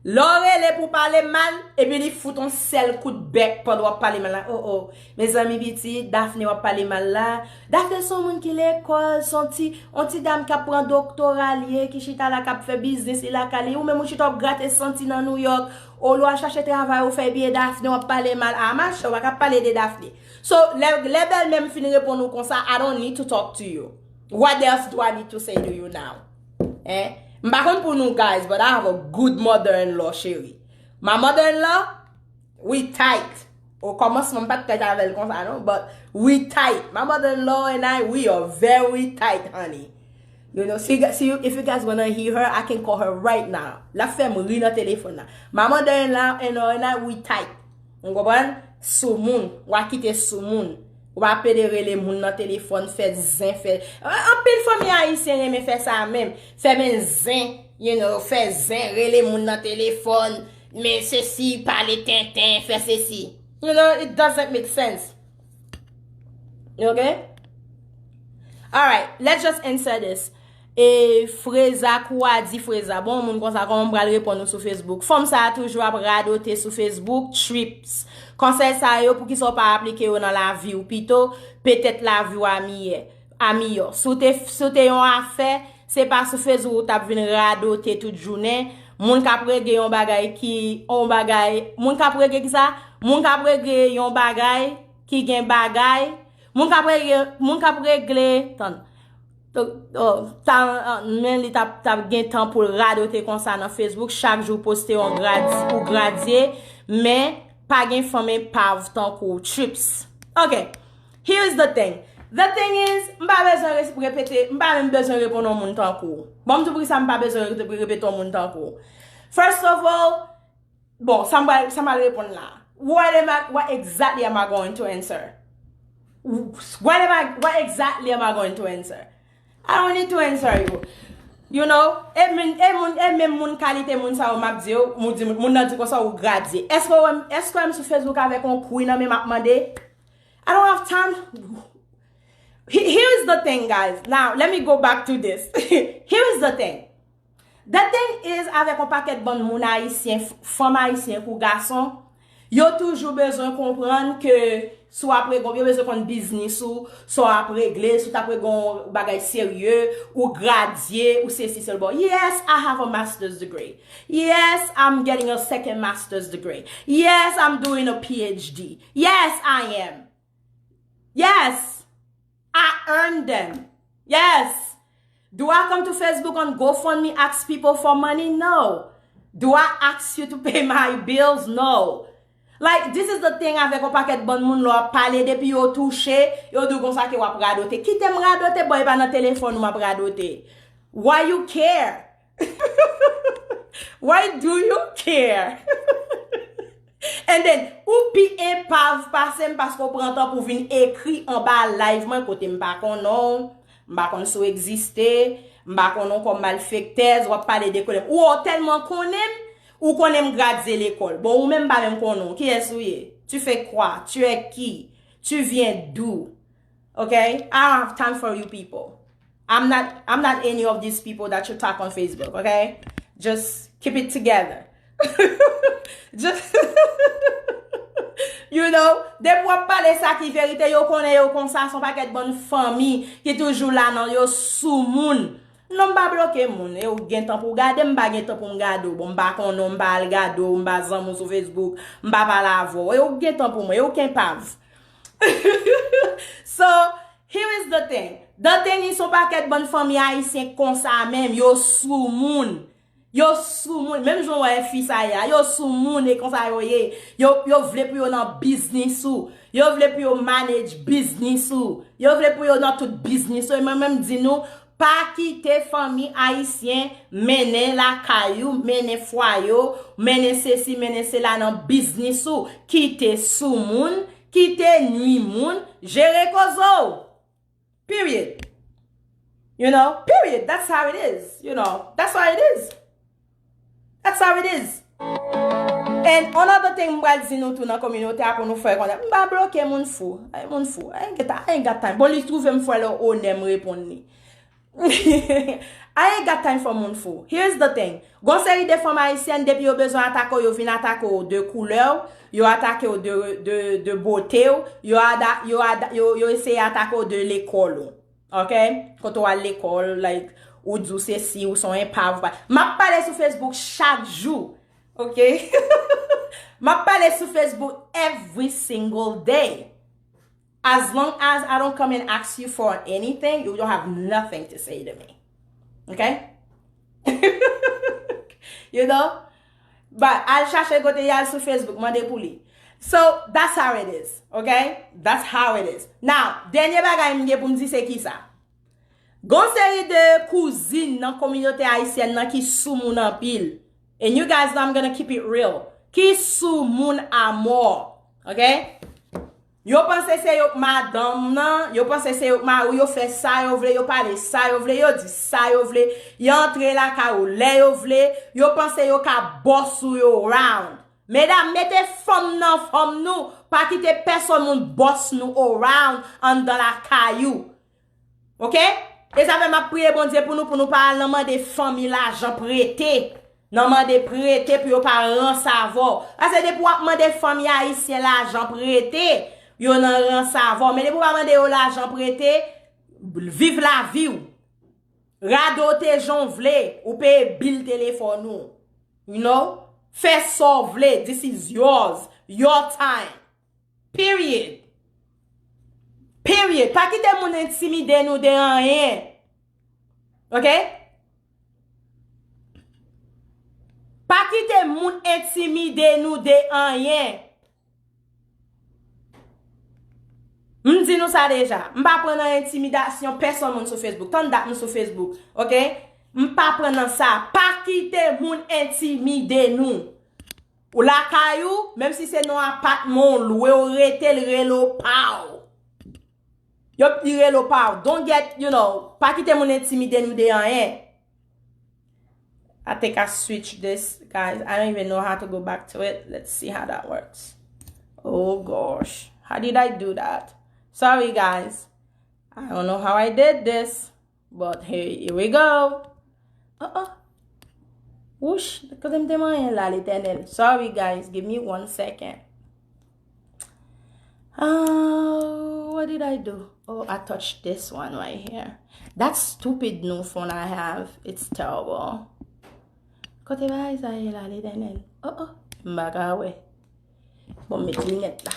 Lè w rele pou pale mal, epi li fout yon sèl kout bèk pandan w ap pale mal la. Oh, oh. Mezanmi, pitit, Daphne w ap pale mal la. Daphne se yon moun ki lekòl, se yon ti, yon ti dam k ap pran doktora l ye, ki chita la, k ap fè biznis li lakay li. Ou menm ou chita w ap grate santi nan New York. Ou lè w al chache travay, ou fè byen, Daphne w ap pale mal. Ah, machè, ou pa ka pale de Daphne. So, lè, lè bèlmè m fin reponn ou konsa, I don't need to talk to you. What else do I need to say to you now? Hein? M pa konn pou nou, guys, but I have a good mother-in-law, cheri. My mother-in-law, we tight. O kòmansman, m pa t tight avè l konsa, non, but we tight. My mother-in-law and I, we are very tight, honey. You know, see, see, if you guys wanna hear her, I can call her right now. L ap fè m ri nan telefòn nan. My mother-in-law and, and I, we tight. Ou konprann? Sou moun. W a kite sou moun. Ou pa pede rele moun nan telefòn, fè zen, fè. An- Anpil fanmi ayisyen renmen fè sa menm. Fè men zen, you know, fè zen, rele moun nan telefòn. Men sesi, pale tenten, fè sesi. You know, it doesn't make sense. Ok? Alright, let's just answer this. E Freza, kou a di Freza. Bon, moun konsa, kòman m pral reponn ou sou Facebook? Fanm sa a toujou ap radote sou Facebook, trips. Konsèy sa yo, poukisa w pa aplike yo nan lavi w pito? Petèt lavi w a miyè, a miyò. Si w te, si w te yon afè, se pa sou Facebook ou t ap vin radote tout jounen. Moun k ap regle yon bagay ki, yon bagay, moun k ap regle kisa? Moun k ap regle yon bagay ki gen bagay. Moun k ap regle, moun k ap regle, tann. To- oh, ta- men li t ap, t ap gen tan pou l radote konsa nan Facebook, chak jou poste yon gradi, ou gradye, men pa gen fanm epav tankou w, trips. Ok, here is the thing. The thing is, m pa bezwen res- repete, m pa menm bezwen reponn yon moun tankou w. Bon, m di w poukisa m pa bezwen re- repete yon moun tankou w. First of all, bon, sa m pral, sa m pral reponn la. What am I, what exactly am I going to answer? What am I, what exactly am I going to answer? I don't need to answer you. You know, e moun, e moun, e menm moun kalite moun sa yo m ap di yo, moun di, moun nan di konsa ou gradye. Èske w wè m, èske w wè m sou Facebook avèk yon kwi nan men m ap mande? I don't have time. He- Here is the thing, guys. Now, let me go back to this. Here is the thing. The thing is, avèk yon pakèt bann moun ayisyen, f- fanm ayisyen kou gason, yo toujou bezwen konprann ke si w ap regle, yo bezwen konn biznis ou, sa w ap regle, si w t ap regle yon bagay serye, ou gradye, ou sesi sèl bon. Yes, I have a master's degree. Yes, I'm getting a second master's degree. Yes, I'm doing a P H D. Yes, I am. Yes, I earned them. Yes. Do I come to Facebook and GoFundMe ask people for money? No. Do I ask you to pay my bills? No. Like, this is the thing avèk yon pakèt bann moun lè w ap pale, depi yo touche, yo di w konsa ke w ap radote. Kite m radote, bò, e pa nan telefòn ou m ap radote. Why you care? Why do you care? And then, ou pi enpav pase m paske w pran tan pou vin ekri anba live mwen kote m pa konnen w, m pa konn si w egziste, m pa konnen w kòm malfektèz, w ap pale de konnen m. Ou tèlman konnen m, ou konnen m gradye lekòl. Bon, ou menm m pa menm konnen w. Kiyès ou ye? Tu fais quoi? Tu es qui? Tu viens d'où? Okay? I don't have time for you people. I'm not I'm not any of these people that you talk on Facebook, okay? Just keep it together. Just you know, depi w ap pale sa ki verite, yo konnen yo konsa, se yon pakèt bann fanmi ki toujou la nan yo sou moun. Non, m pa bloke moun, e ou gen tan pou w gade, m pa gen tan pou m gade w. Bon, m pa konnen w, m pa al gade w, m pa zanmi w sou Facebook, m pa pale avè w. E ou gen tan pou mwen, e ou ken pav. So, here is the thing. The thing is, yon pakèt bann fanmi ayisyen konsa menm, yo sou moun. Yo sou moun. Menm jan w wè fi sa ye a, yo sou moun e konsa yo ye. Yo, yo vle pou yo nan biznis ou. Yo vle pou yo manage biznis ou. Yo vle pou yo nan tout biznis ou. E mwen menm di nou, pa kite fanmi ayisyen mennen lakay ou, mennen fwaye w, mennen sesi, mennen sela nan biznis ou. Kite sou moun, kite nwi moun, jere koze w. Period. You know? Period. That's how it is. You know? That's how it is. That's how it is. And another thing m pral di nou tou nan kominote a pou nou fè konnen. M pa bloke moun fou. Ay, moun fou. I ain't got, I ain't got time. Bon, li twouve m fè lè onè m reponn li. I ain't got time for moun fou. Here's the thing. Gon seri de fanm ayisyèn, depi yo bezwen atake w, yo vin atake w de koulè w, yo atake w de, de, de bote w, yo, ada, yo, ada, yo, yo eseye atake w de lekòl ou. Ok? Kote w al lekòl, like, ou di w sesi, ou se yon enpav. M ap pale sou Facebook chak jou. Ok? M ap pale sou Facebook every single day. As long as I don't come and ask you for anything, you don't have nothing to say to me. Okay? You know? But al chache kote y al sou Facebook, mande pou li. So, that's how it is. Okay? That's how it is. Now, dènye bagay m gen pou m di se kisa? Gon seri de kouzin nan kominote ayisyèn nan ki sou moun anpil. And you guys know I'm gonna keep it real. Ki sou moun amò. Ok? Yo panse se yo k madanm nan, yo panse se yo k mari w, yo fè sa yo vle, yo pale sa yo vle, yo di sa yo vle, yo antre lakay ou lè yo vle, yo panse yo ka bòs ou yo round. Medam, mete fanm nan fanm nou, pa kite pèsonn moun bòs nou around anndan lakay ou. Ok? E sa fè m ap priye Bondye pou nou, pou nou pa al nan mande fanmi lajan prete. Nan mande prete pou yo pa ranse avè w. Paske depi w ap mande fanmi ayisyen lajan prete, yo nan ranse avè w. Men depi w pa mande yo lajan prete, viv lavi w. Radote jan w vle, ou peye bil telefòn ou. You know? Fè sa w vle, this is yours, your time. Period. Period. Pa kite moun entimide nou de anyen. Ok? Pa kite moun entimide nou de anyen. M di nou sa deja. M pa pran nan entimidasyon pèsonn moun sou Facebook. Tann dat m sou Facebook. Ok? M pa pran nan sa. Pa kite moun entimide nou. Ou lakay ou, menm si se nan apatman w lwe, ou rete l rele w pa w. Yo, li rele w pa w. Don't get, you know, pa kite moun entimide nou de anyen. I think I switched this, guys. I don't even know how to go back to it. Let's see how that works. Oh gosh. How did I do that? Sorry, guys. I don't know how I did this. But here, here we go. Uh-uh. Wouch, kote m te manyen la, Letènèl? Sorry, guys. Give me one second. Uh, what did I do? Oh, I touched this one right here. That stupid new phone I have, it's terrible. Kote bagay sa ye la, Letènèl? Oh, oh, m pa ka wè. Bon, m met linèt la.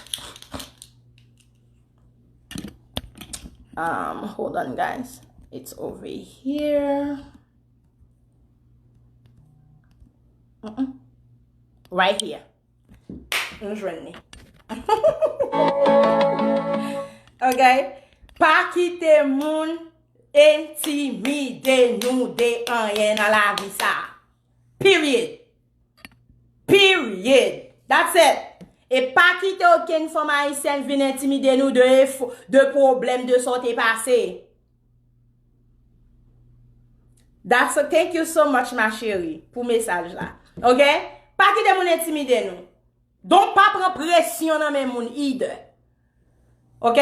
Um, hold on, guys. It's over here. Mm-mm. Right here. M jwenn li. Ok. Pa kite moun entimide nou de anyen nan lavi sa. Period. Period. That's it. E pa kite okenn fanm ayisyèn vin entimide nou de efo, de pwoblèm, de sa w te pase. That's a, thank you so much, ma chérie, pou mesaj la. Ok? Pa kite moun entimide nou. Donk, pa pran presyon nan men moun either. Ok?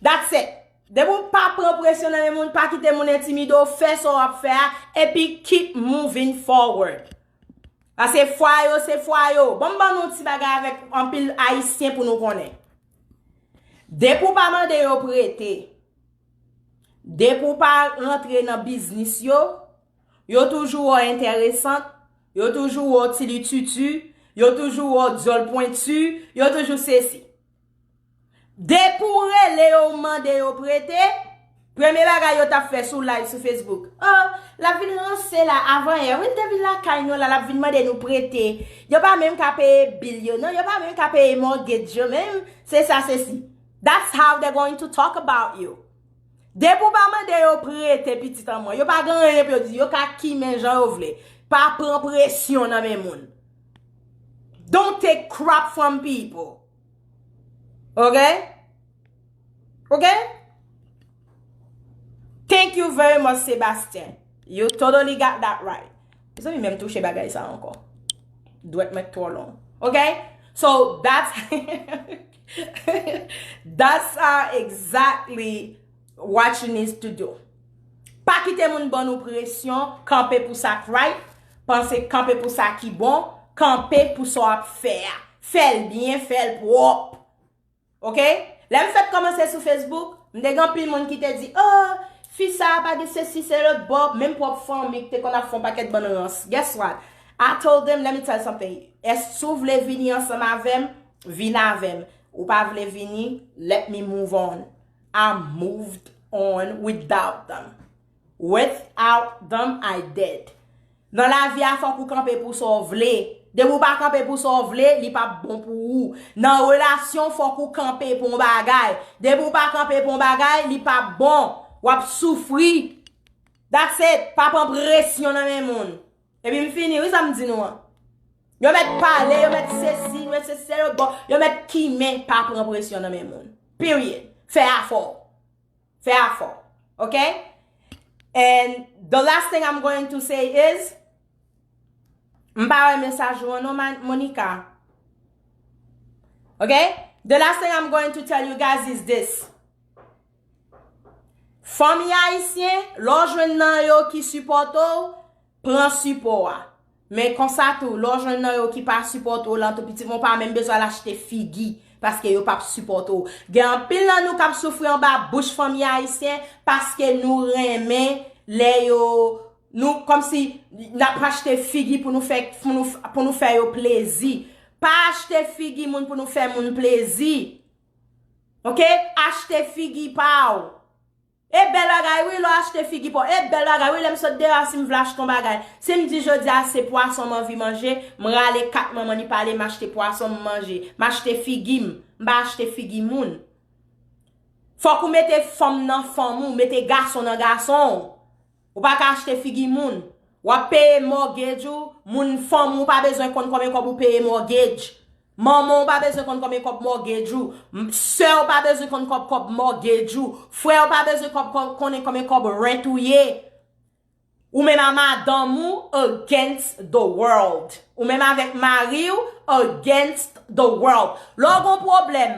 That's it. Depi w pa pran presyon nan men moun, pa kite moun entimide w, fè sa w ap fè a, epi keep moving forward. Paske fwa yo, se fwa yo. Bon, m ban nou ti bagay avèk anpil Ayisyen pou nou konnen. Depi w pa mande yo prete, depi w pa rantre nan biznis yo, yo toujou wè w enteresan, yo toujou wè w tilititi, yo toujou wè w dyòl pwenti, yo toujou sesi. Depi w rele yo, w mande yo prete, premye bagay yo t ap fè sou live sou Facebook. Oh, l ap vin ranse la, avanyè wi l te vin lakay nou la, l ap vin mande nou prete. Yo pa menm ka peye bil yo, non, yo pa menm ka peye mortgage yo menm, se sa, se si. That's how they're going to talk about you. Depi w pa mande yo prete, pitit an mwen, yo pa gen anyen pou yo di, yo ka kimen jan yo vle. Pa pran presyon nan men moun. Don't take crap from people. Ok? Ok? Thank you very much, Sebastien. You totally got that right. Mezanmi, menm touche bagay sa ankò. Dwèt mwen twò long. Ok? So, that's, that's uh, exactly what you need to do. Pa kite moun ban nou presyon, kanpe pou sa k right, panse kanpe pou sa ki bon, kanpe pou sa w ap fè a. Fè l byen, fè l pwòp. Ok? Lè m fèk kòmanse sou Facebook, m te gen anpil moun ki te di, oh, fi sa a pa gen sesi, se lòt bò, menm pwòp fanmi ki te konn ap fè yon pakèt bann rans. Guess what? I told them, let me tell you something. Èske w vle vini ansanm avè m? Vin avè m. Ou pa vle vini, let me move on. I moved on without them. Without them, I dead. Nan lavi a, fòk ou kanpe pou sa w vle. Depi w pa kanpe pou sa w vle, li p ap bon pou ou. Nan relasyon, fòk ou kanpe pou yon bagay. Depi w pa kanpe pou yon bagay, li p ap bon. W ap soufri. That's it. Pa pran presyon nan men moun. Epi m fini, wi, sa m di nou an. Yo mèt pale, yo mèt sesi, yo mèt sesi, yo bon, yo mèt kimen, pa pran presyon nan men moun. Period. Fè afè w. Fè afè w. Ok? And the last thing I'm going to say is, m pa wè mesaj ou an non, Monica. Ok? The last thing I'm going to tell you guys is this. Fanmi ayisyen, lè w jwenn nan yo ki sipòte w, pran sipò a. Men konsa tou, lè w jwenn nan yo ki pa sipòte w lan tou, pitit mwen, w pa menm bezwen al achte figi, paske yo p ap sipòte w. Gen anpil nan nou k ap soufri anba bouch fanmi ayisyen, paske nou renmen lè yo, nou, kòmsi n ap achte figi pou nou fè, pou nou, pou nou fè yo plezi. Pa achte figi moun pou nou fè moun plezi. Ok? Achte figi pa w. E bèl bagay wi, lè w achte figi pa w. E bèl bagay wi, lè m sot deyò a, si m vle achte yon bagay. Si m di jodi a se pwason m anvi manje, m rale kat manman li pale, m achte pwason m manje. M achte figi m. M pa achte figi moun. Fòk ou mete fanm nan fanm ou, mete gason nan gason w. Ou pa ka achte figi moun. W ap peye mortgage ou, moun fanm ou pa bezwen konn konbyen kòb ou peye mortgage. Manman w pa bezwen konn konbyen kòb mortgage ou. M, sè w pa bezwen konn kòb, kòb mortgage ou. Frè w pa bezwen kòb, kon-, konnen konbyen kòb rent ou ye. Ou menm a madanm ou against the world. Ou menm avèk mari w against the world. Lè w gon pwoblèm,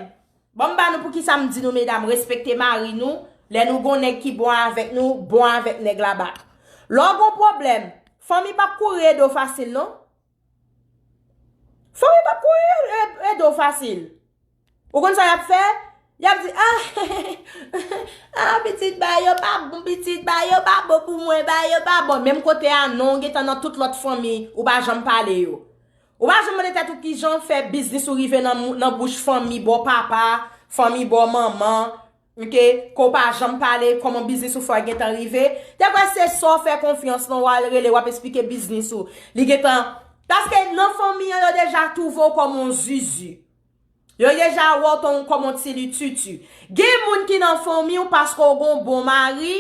ban m ba nou poukisa m di nou medam, respekte mari nou, lè nou gon nèg ki bon avèk nou, bon avèk nèg la back. Lè w gon pwoblèm, fanmi p ap kouri ede w fasil non. Fanmi p ap kouri ede w fasil. Ou konn sa y ap fè? Y ap di, ah, ah, pitit ba yo pa bon, pitit ba yo pa bon pou mwen, ba yo pa bon. Menm kote a non, ou gentan nan tout lòt fanmi, ou pa janm pale yo. Ou pa janm mande tèt ou kijan w fè biznis ou rive nan, nan bouch fanmi bò papa, fanmi bò manman, ok, ke w pa janm pale kòman biznis ou fè gentan rive. Dèfwa se sa w fè konfyans lan, w al rele, w ap esplike biznis ou. Li gentan, paske nan fanmi an, yo deja twouve w kòm yon zuzu. Yo deja wè w ton kòm yon ti lititi. Gen moun ki nan fanmi w paske w gon bon mari,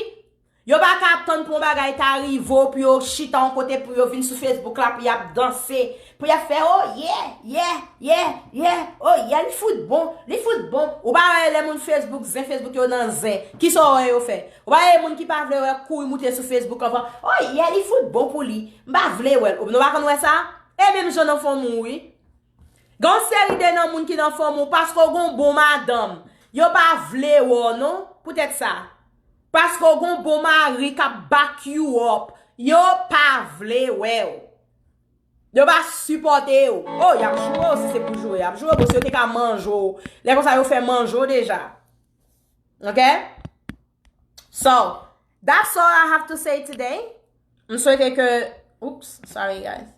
yo pa ka tann pou yon bagay ta rive w, pou yo chita yon kote, pou yo vin sou Facebook la, pou y ap danse, pou y ap fè, oh yeah, yeah, yeah, yeah, oh yeah, li fout bon, li fout bon. Ou pa wè lè moun Facebook, zen Facebook yo nan zen. Kisa w wè yo fè? Ou pa wè moun ki pa vle wè kouri moute sou Facebook anvan, oh yeah, li fout bon pou li. M pa vle wè l. Nou pa konn wè sa? E menm jan nan fanmi w wi. Gen yon seri de nan moun ki nan fanmi w, paske w gon bon madanm, yo pa vle wè w non, poutèt sa. Paske w gon bon mari k ap back you up, yo pa vle wè w. Yo pa sipòte w. Oh, y ap joure w si se pou joure, y ap joure w, bon, si yo te ka manje w, lè konsa yo fè manje w deja. Ok? So, that's all I have to say today. M swete ke, oops, sorry guys.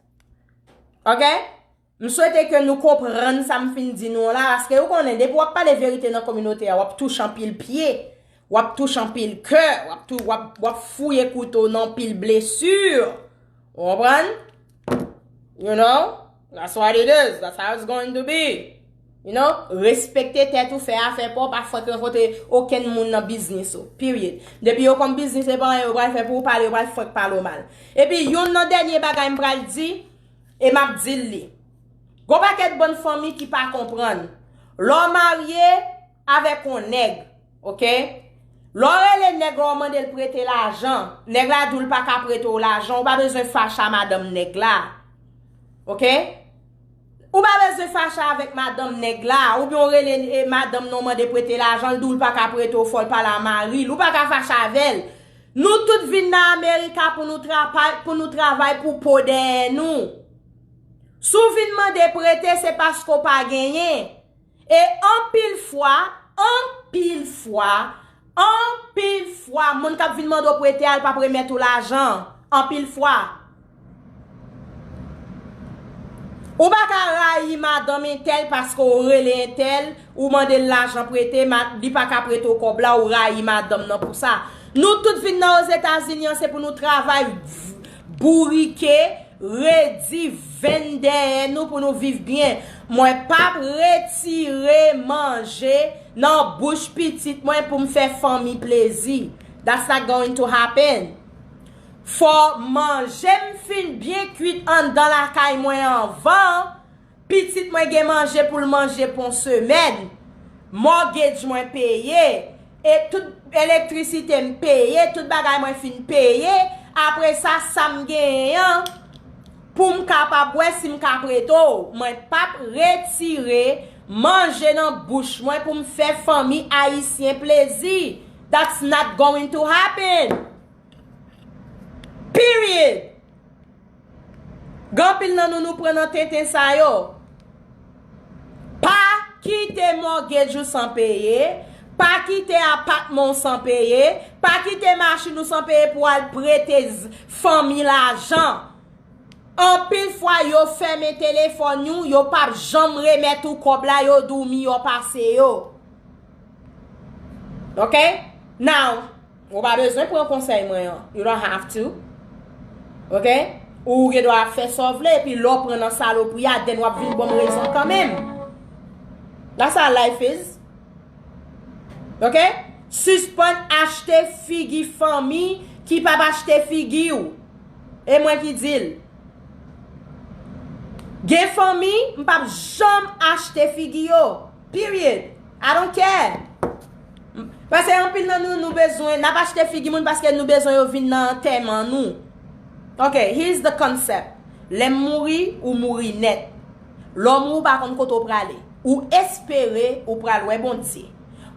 Ok? M swete ke nou konprann sa m fin di nou la, paske ou konnen, depi w ap pale verite nan kominote a, w ap touche anpil pye, w ap touche anpil kè, w ap tou, w ap, w ap fouye kouto nan anpil blesi. Ou konprann? You know? That's what it is. That's how it's going to be. You know? Respekte tèt ou, fè afè pa w, pa fèk rankontre okenn moun nan biznis ou. Period. Depi yo konn biznis e pa anyen yo pral fè pou w pale, yo pral fèk pale w mal. Epi youn nan dènye bagay m pral di, e m ap di l li. Gon pakèt bann fanmi ki pa konprann. Lè w marye avèk yon nèg, ok? Lè w rele nèg la, w mande l prete lajan, nèg la di w l pa ka prete w lajan, ou pa bezwen fache a madanm nèg la. Ok? Ou pa bezwen fache avèk madanm nèg la, oubyen w rele e madanm nan w mande prete lajan, l di w l pa ka prete w, fò l pale a mari l, ou pa ka fache avè l. Nou tout vin nan Amerika pou nou trapa-, pou nou travay pou po dèyè nou. Si w vin mande prete, se paske w pa genyen. E anpil fwa, anpil fwa, anpil fwa, moun k ap vin mande w prete a, l p ap remèt ou lajan. Anpil fwa. Ou pa ka rayi madanm entèl paske w rele entèl, ou mande l lajan prete, ma-, li pa ka prete w kòb la, ou rayi madanm nan pou sa. Nou tout vin nan Ozetazini an, se pou nou travay, bourike, redi venn dèyè nou pou nou viv byen. Mwen p ap retire manje nan bouch pitit mwen pou m fè fanmi plezi. That's not going to happen. Fò manje m fin byen kwit anndan lakay mwen anvan. Pitit mwen gen manje pou l manje pou yon semèn. Mortgage mwen peye. E tout elektrisite m peye. Tout bagay mwen fin peye. Apre sa, sa m genyen an, pou m kapab wè si m ka prete w. Mwen p ap retire manje nan bouch mwen pou m fè fanmi ayisyen plezi. That's not going to happen. Period. Gen anpil nan nou, nou pran nan tenten sa yo. Pa kite mortgage ou san peye. Pa kite apatman w san peye. Pa kite machin ou san peye pou w al prete z-, fanmi lajan. Anpil fwa, yo fèmen telefòn yo, yo p ap janm remèt ou kòb la, yo di w miyò pase yo. Ok? Now, ou pa bezwen pran konsèy mwen an. You don't have to. Ok? Ou gen dwa ap fè sa w vle, epi lè w pran nan salopri a, then w ap vin ban m rezon kanmenm. That's how life is. Ok? Sispann achte figi fanmi ki p ap achte figi w. E mwen ki di l. Gen fanmi, m p ap janm achte figi yo. Period. I don't care. Paske anpil nan nou, nou bezwen, n ap achte figi moun paske nou bezwen yo vin nan antèman nou. Ok, here's the concept. Lè m mouri, ou mouri nèt. Lè w mouri, ou pa konn kote w prale. Ou espere ou pral wè Bondye.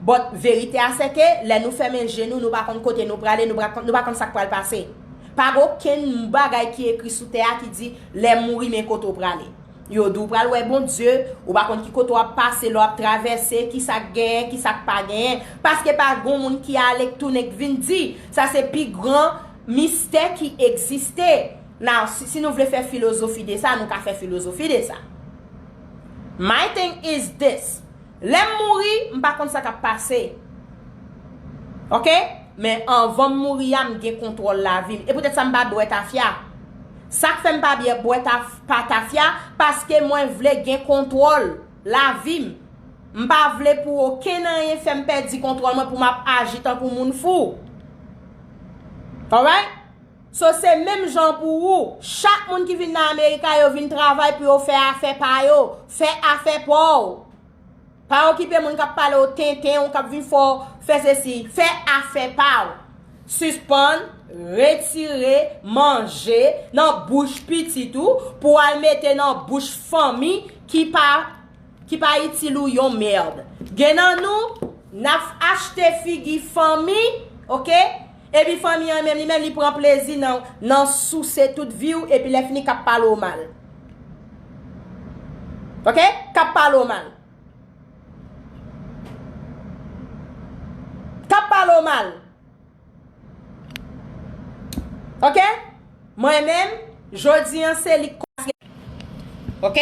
But verite a se ke lè nou fèmen je nou, nou pa konn kote nou prale, nou pa konn, nou pa konn sa k pral pase. Pa gen okenn bagay ki ekri sou tè a ki di lè m mouri men kote w prale. Yo di w pral wè Bondye, ou pa konn ki kote w ap pase, lè w ap travèse, ki sa k genyen, ki sa k pa genyen. Paske pa gen moun ki ale k tounen k vin di. Sa se pi gran mistè ki egziste. Now, si, si nou vle fè filozofi de sa, nou ka fè filozofi de sa. My thing is this. Lè m mouri, m pa konn sa k ap pase. Ok? Men anvan m mouri a, m gen kontwòl lavi m. E poutèt sa m pa bwè tafya. Sa k fè m pa bwè, bwè taf, pa tafya, paske mwen vle gen kontwòl lavi m. M pa vle pou okenn anyen fè m pèdi kontwòl mwen pou m ap aji tankou moun fou. Alright? So, se menm jan pou ou. Chak moun ki vin nan Amerika, yo vin travay pou yo fè afè pa yo. Fè afè pa w. Pa okipe moun k ap pale w tenten, ou k ap vin fè w fè sesi. Fè afè pa w. Sispann retire manje nan bouch pitit ou pou al mete nan bouch fanmi ki pa ki pa itil ou yon mèd. Gen nan nou, n ap achte figi fanmi, ok? Epi fanmi an menm, li menm, li pran plezi nan, nan souse tout vi w, epi lè fini, k ap pale w mal. Ok? K ap pale w mal. K ap pale w mal. Ok? Mwen menm, jodi an se li k konte. Ok?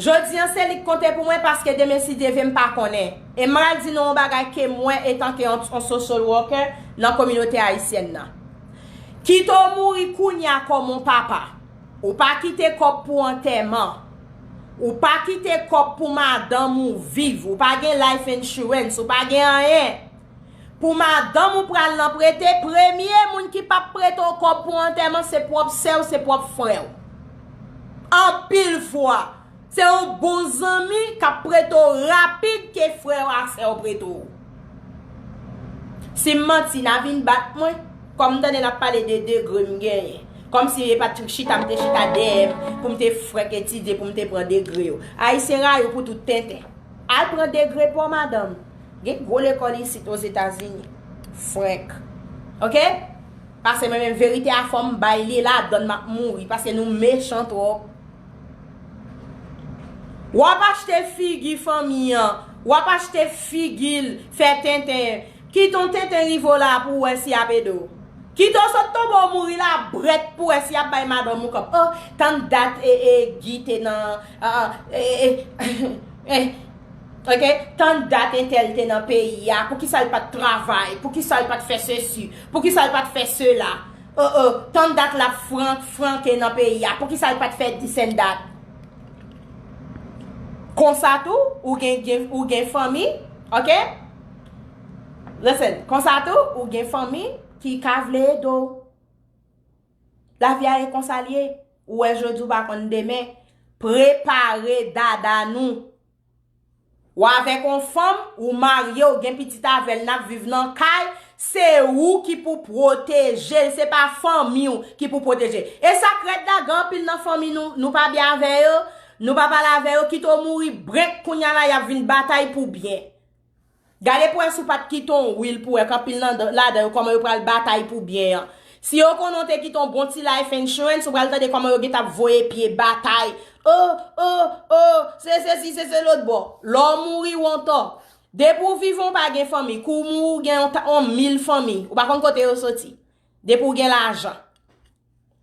Jodi an se li k konte pou mwen paske demen si Dye vle m pa konnen. E m pral di nou yon bagay ke mwen etanke yon, yon social worker nan kominote ayisyèn nan. Kite w mouri kounye a kòm yon papa. Ou pa kite kòb pou antèman. Ou pa kite kòb pou madanm ou viv. Ou pa gen life insurance. Ou pa gen anyen. Pou madanm ou pral nan prete, premye moun ki p ap prete w kòb pou antèman se pwòp sè w, se pwòp frè w. Anpil fwa, se yon bon zanmi k ap prete w rapid ke frè w a sè w prete w. Si m manti, n a vin bat mwen. Kòm m tande n ap pale de degre m genyen. Kòmsi e pa t chita m te chita dèyè m pou m te frèk etidye, pou m te pran degre yo. Ayisyen rayi w pou tout tenten. Al pran degre pa w, madanm. Gen gwo lekòl isit Ozetazini. Frèk. Ok? Paske mwen menm verite a fò m bay li ladann m ap mouri. Paske nou mechan twòp. W ap achte figi fanmi an. W ap achte figi l, fè tenten. Kite yon tenten rive w la pou w wè si y ap ede w. Kite w sot tonbe w mouri la brèt pou w wè si y ap bay madanm ou kòb. Oh, tann dat e, e, Guy te nan, ah, e, e, e, ok, tann dat entèl te nan peyi a, poukisa l pa t travay, poukisa l pa t fè sesi, poukisa l pa t fè sela. Oh, oh, tann dat l ap fran, franke nan peyi a, poukisa l pa t fè dis and dat. Konsa tou, ou gen, gen, ou gen fanmi, ok? Listen, konsa tou, ou gen fanmi ki ka vle ede w. Lavi a e konsa l ye. Ou wè jodi, ou pa konn demen. Prepare dada nou. Ou avèk yon fanm, ou marye, ou gen pitit avè l, n ap viv nan kay, se ou ki pou pwoteje l, se pa fanmi w ki pou pwoteje. E sa k rèd la, gen anpil nan fanmi nou, nou pa byen avè yo, nou pa pale avè yo, kite w mouri brenk kounye a la, y ap vin batay pou byen. Gade pou wè si w pa t kite yon will pou wè k anpil nan, ladan yo kòman yo pral batay pou byen an. Si yo konnen w te kite yon bon ti life insurance, ou pral tande kòman yo gentan ap voye pye batay. Oh, oh, oh, se sesi, se, se lòt bò. Lè w mouri, w antò. Depi w vivan, w pa gen fanmi. Kou w mouri, w gen yon ta-, yon mil fanmi. Ou pa konn kote yo soti. Depi w gen lajan.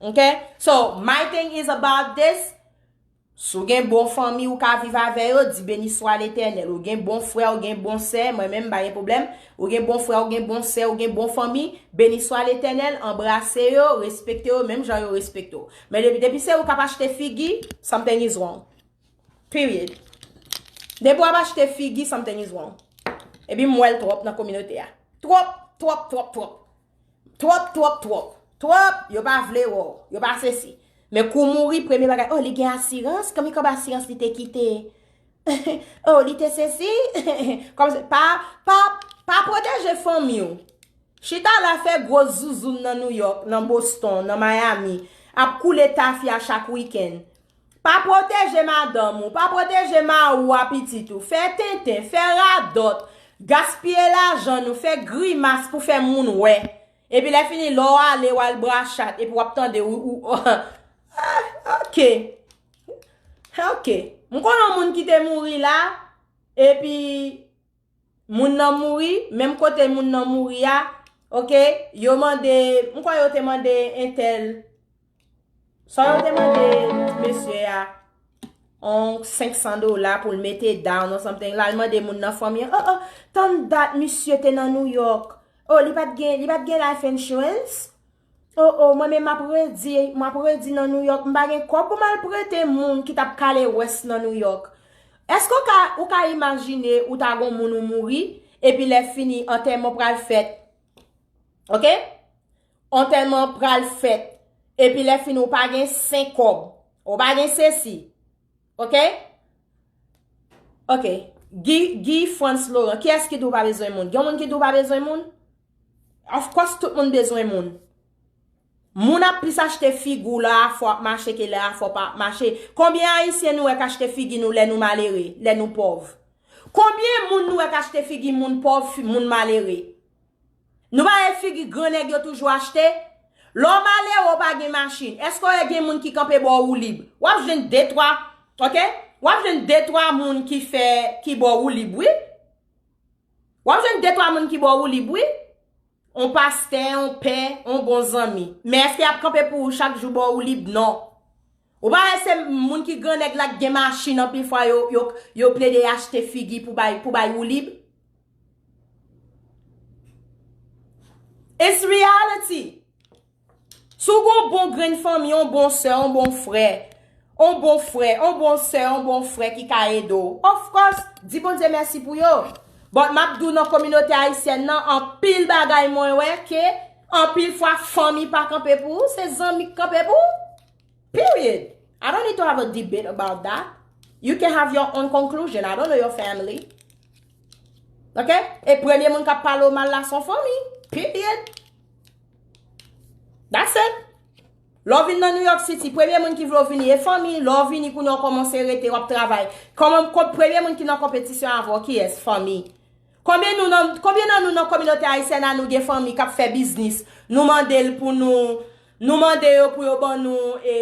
Ok? So, my thing is about this. Si w gen bon fanmi, ou ka viv avè yo, di, "Beni swa Letènèl." Ou gen bon frè, ou gen bon sè, mwen menm, m pa gen pwoblèm. Ou gen bon frè, ou gen bon sè, ou gen bon fanmi, beni swa Letènèl, anbrase yo, respekte yo, menm jan yo respekte w. Men depi, depi se ou k ap achte figi, something is wrong. Period. Depi w ap achte figi, something is wrong. Epi m wè l twòp nan kominote a. Twòp, twòp, twòp, twòp. Twòp, twòp, twòp. Twòp, yo pa vle wè w. Yo pa sesi. Men kou w mouri, premye bagay, oh, li gen asirans, konbyen kòb asirans li te kite? Oh, li te sesi? Kòmsi, pa, pa, pa pwoteje fanmi w. Chita la fè gwo zouzoun nan New York, nan Boston, nan Miami, ap koule tafya chak wikenn. Pa pwoteje madanm ou, pa pwoteje mari w a pitit ou. Fè tenten, fè radòt, gaspiye lajan nou, fè grimas pou fè moun wè. Epi lè fini, lè w ale, w al bra chat, epi w ap tande ou, ou, ah, ok. Ok. M konnen yon moun ki te mouri la, epi moun nan mouri, menm kote moun nan mouri a, ok, yo mande, m kwè yo te mande entèl, sa yo te mande mesye a, yon senk san dola pou l mete down or something, l al mande moun nan fanmi an, oh, oh, tann dat misye te nan New York, oh, li pa t gen, li pa t gen life insurance? Oh, oh, mwen menm m ap redi, m ap redi nan New York, m pa gen kòb pou m al prete moun ki t ap kale wès nan New York. Èske w ka, ou ka imajine ou ta gon moun ou mouri, epi lè fini, antèman pral fèt, ok? Antèman pral fèt, epi lè fini, ou pa gen senk kòb, ou pa gen sesi, ok? Ok. Guy, Guy Frantz Laurent, kiyès ki di w pa bezwen moun? Gen moun ki di w pa bezwen moun? Of course, tout moun bezwen moun. Moun ap plis achte figi w lè afè w ap mache ke lè afè w pa ap mache. Konbyen Ayisyen nou wè k achte figi nou lè nou malere, lè nou pòv? Konbyen moun nou wè k achte figi moun pòv, fi- moun malere? Nou pa wè figi gran nèg yo toujou achte? Lè w malere, w pa gen machin. Èske w wè gen moun ki kanpe bò woulib? W ap jwenn de twa, ok? W ap jwenn de twa moun ki fè, ki bò woulib, wi. W ap jwenn de twa moun ki bò woulib, wi. On pastè, on pè, on bon zanmi. Men èske y ap kanpe pou ou chak jou bò woulib? Non. Ou pa wè se moun ki gran nèg la k gen machin anpil fwa yo, yo, yo plede achte figi pou bay, pou bay woulib? It's reality. Si w gon bon grenn fanmi, yon bon sè, yon bon frè, yon bon frè, yon bon sè, yon bon frè ki ka ede w, of course, di Bondye mèsi pou yo. But m ap di w nan kominote ayisyèn nan, anpil bagay mwen wè ke anpil fwa fanmi pa kanpe pou ou, se zanmi k kanpe pou ou. Period. I don't need to have a debate about that. You can have your own conclusion. I don't know your family. Ok? E premye moun k ap pale w mal la se yon fanmi. Period. That's it. Lè w vin nan New York City, premye moun ki vle w vini e fanmi. Lè w vini kounye a w kòmanse rete, w ap travay. Kòman, kò- premye moun ki nan konpetisyon avè w, kiyès? Fanmi. Konbyen nou nan, konbyen nan nou nan kominote ayisyèn la nou gen fanmi k ap fè biznis? Nou mande l pou nou, nou mande yo pou yo ban nou e,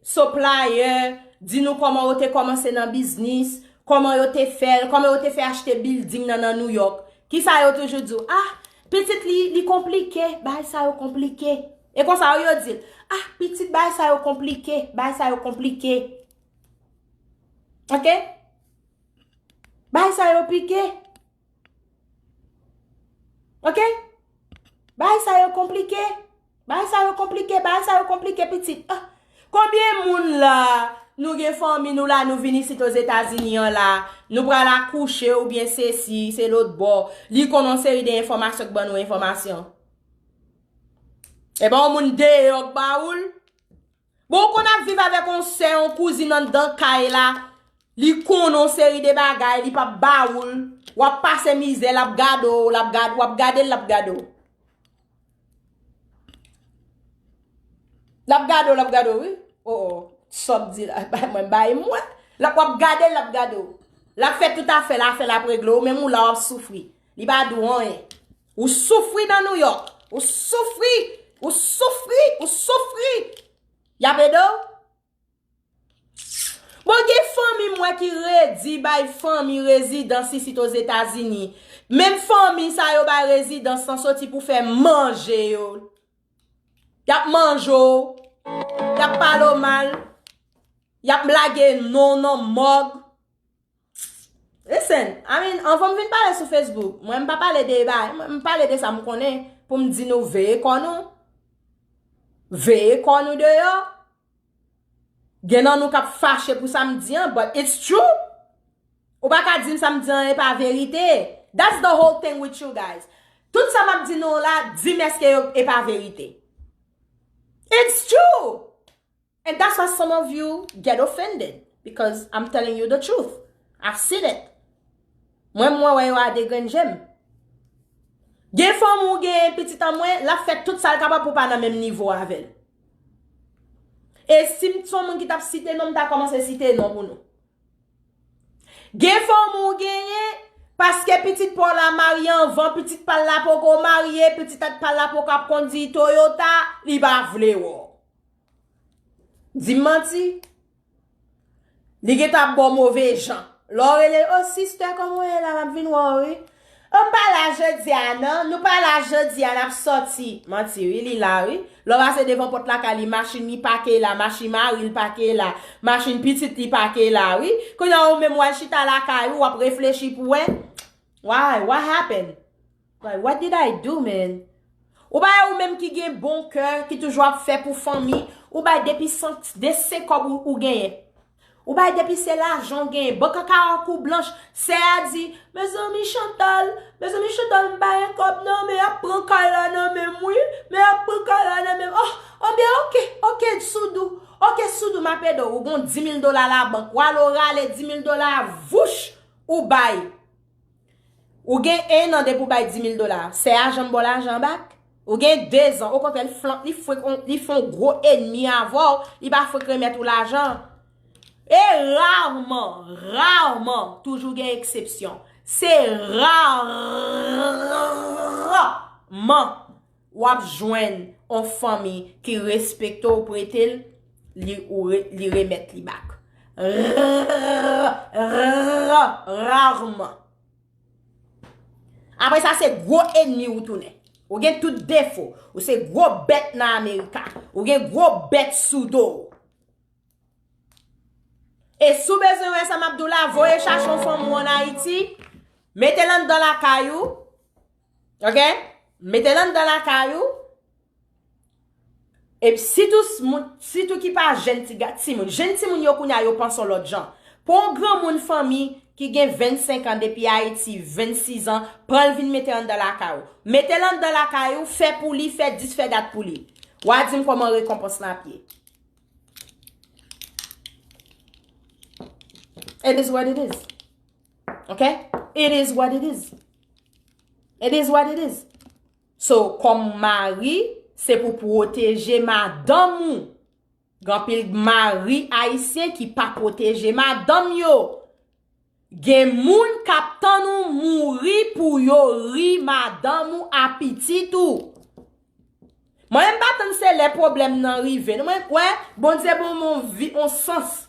supplier, di nou kòman yo te kòmanse nan biznis, kòman yo te fè l, kòman yo te fè achte building nan nan New York. Kisa yo toujou di w? Ah, pitit li, li konplike, bagay sa yo konplike. E konsa yo di l, ah, pitit bagay sa yo konplike, bagay sa yo konplike. Ok? Bagay sa yo pike. Ok? Bagay sa yo konplike. Bagay sa yo konplike. Bagay sa yo konplike, pitit. Ah. Konbyen moun la, nou gen fanmi nou la, nou vin isit Ozetazini an la, nou pral akouche oubyen sesi, se lòtbò. Li konn yon seri de enfòmasyon k ban nou enfòmasyon. E pa yon moun deyò k ba ou l? Bon, ou konn ap viv avèk yon sè, yon kouzin anndan kay la, li konnen yon seri de bagay, li p ap ba ou l, w ap pase mizè, l ap gade w, l ap gad-, w ap gade l, l ap gade w. L ap gade w, l ap gade w, wi. O, o, sa w ap di la, bay mwen, bay mwen. L ap, w ap gade l, l ap gade w. L ap fè tout afè l, afè l ap regle, ou menm ou la w ap soufri. Li pa di w anyen. Ou soufri nan Nouyòk. Ou soufri, ou soufri, ou soufri. Y ap ede w? Bon, gen fanmi m wè ki redi bay fanmi rezidans isit Ozetazini. Menm fanmi sa yo bay rezidans lan soti pou fè manje yo. Y ap manje w, y ap pale w mal, y ap lage non w nan mòg. Listen, I mean, anvan m vin pale sou Facebook, mwen m pa pale de ba, mwen m pale de sa m konnen pou m di nou veye kò nou. Veye kò nou deyò. Gen nan nou k ap fache pou sa m di an, but it's true. Ou pa ka di m sa m di an e pa verite. That's the whole thing with you guys. Tout sa m ap di nou la, di m èske yo e pa verite. It's true. And that's why some of you get offended, because I'm telling you the truth. I've seen it. Mwen, mwen wè yo a de grenn je m. Gen fanmi ou genyen pitit an mwen, l ap fè tout sa l kapab pou w pa nan menm nivo avè l. E si m t se yon moun ki t ap site non, m ta kòmanse site non pou nou. Gen fanmi ou genyen, paske pitit pa w la marye anvan, pitit pa l la poko marye, pitit pa l la poko ap kondi Toyota, li pa vle wè w. Di m manti. Li gentan ap ba w move jan. Lè w rele, "O, sister, kòman w ye la? M ap vin wè w, wi." "O, m pa la jodi a, non. Nou pa la jodi a, n ap sòti." Manti, wi, li la, wi. Lè w pase devan pòt lakay li, machin li pake la, machin mari l pake la, machin pitit li pake la, wi. Kounye a, ou menm w al chita lakay ou, w ap reflechi pou wè. Why? What happened? Like, what did I do, man? Ou pa wè ou menm ki gen bon kè, ki toujou ap fè pou fanmi, ou bay depi san, de sen kòb ou, ou genyen. Ou bay depi se lajan w genyen. Bank an ka wè kou blanch. Sè a di, "Mezanmi Chantal, mezanmi Chantal, m pa gen kòb non, men y ap pran kay la nan men m, wi. Men y ap pran kay la nan men m. Oh, oh, byen, oke, oke, Soudou. Oke, Soudou, m ap ede w." Ou gon di mil dola labank. W al ou rale di mil dola, vouch, ou bay. Ou gen en an depi w bay di mil dola. Sè a janm ba w lajan bak? Ou gen de zan. Okontrè, li flan, li fwe, li fè yon gwo enmi avè w, li pa fwek remèt ou lajan. E raman, raman, toujou gen eksepsyon. Se raman w ap jwenn yon fanmi ki respekte w, prete l, li, ou re-, li remèt li bak. Raman. Apre sa, se gwo enmi ou tounen. Ou gen tout defo. Ou se gwo bèt nan Amerika. Ou gen gwo bèt sou do w. E si w bezwen wè sa m ap di w la, voye chache yon fanmi w ann Ayiti, mete l anndan lakay ou. Oke? Mete l anndan lakay ou. Epi sitou s-, moun, sitou ki pa jèn ti ga-, timoun. Jèn timoun yo kounye a yo panse yon lòt jan. Pou yon granmoun fanmi ki gen vennsenk an depi Ayiti, vennsis an, pran l vin mete anndan lakay ou. Mete l anndan lakay ou, fè pou li, fè dis, fè dat pou li. W a di m kòman rekonpans lan ap ye. It is what it is. Ok? It is what it is. It is what it is. So, kòm mari, se pou pwoteje madanm ou. Gen anpil mari ayisyen ki pa pwoteje madanm yo. Gen moun k ap tann ou mouri pou yo ri madanm ou a pitit ou. Mwen menm pa tann se lè pwoblèm nan rive. Non, mwen, wè, Bondye ban mwen yon vi, yon sans.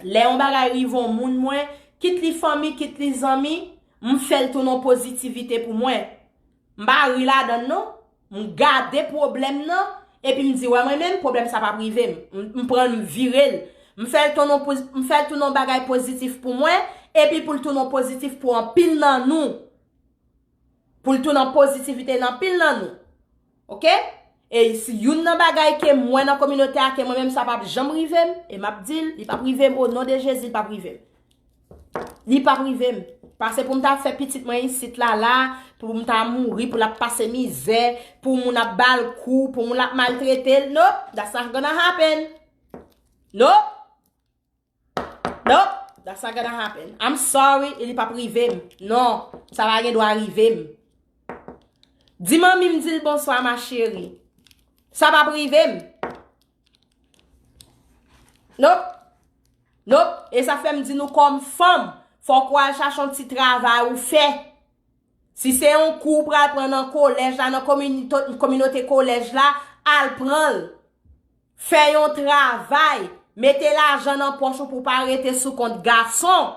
Lè yon bagay rive yon moun mwen, kit li fanmi, kit li zanmi, m fè l tounen yon pozitivite pou mwen. M pa ri ladan l non. M gade pwoblèm nan, epi m di, wè mwen menm, pwoblèm sa p ap rive m. M, m pran l, m vire l. M fè l tounen yon poz-, m fè l tounen yon bagay pozitif pou mwen, epi pou l tounen yon pozitif pou anpil nan nou. Pou l tounen yon pozitivite nan anpil nan nou. Ok? E si youn nan bagay ke m wè nan kominote a, ke mwen menm sa p ap janm rive m, e m ap di l, li p ap rive m, o non de Jezi, li p ap rive m. Li p ap rive m. Pase pou m ta fè pitit mwen isit la, la, pou m ta mouri, pou l ap pase mizè, pou moun ap ba l kou, pou moun ap maltrete l. Nope, that's not gonna happen. Nope. Nope, that's not gonna happen. I'm sorry, e li p ap rive m. Non, sa pa gen dwa rive m. Di manmi m di l bonswa, ma chérie. Sa p ap rive m. Nope. Nope. E sa fè m di nou kòm fanm, fòk ou al chache yon ti travay ou fè. Si se yon kou ou pral pran nan kolèj la, nan kominote, kominote kolèj la, al pran l. Fè yon travay. Mete lajan nan pòch ou pou w pa rete sou kont gason.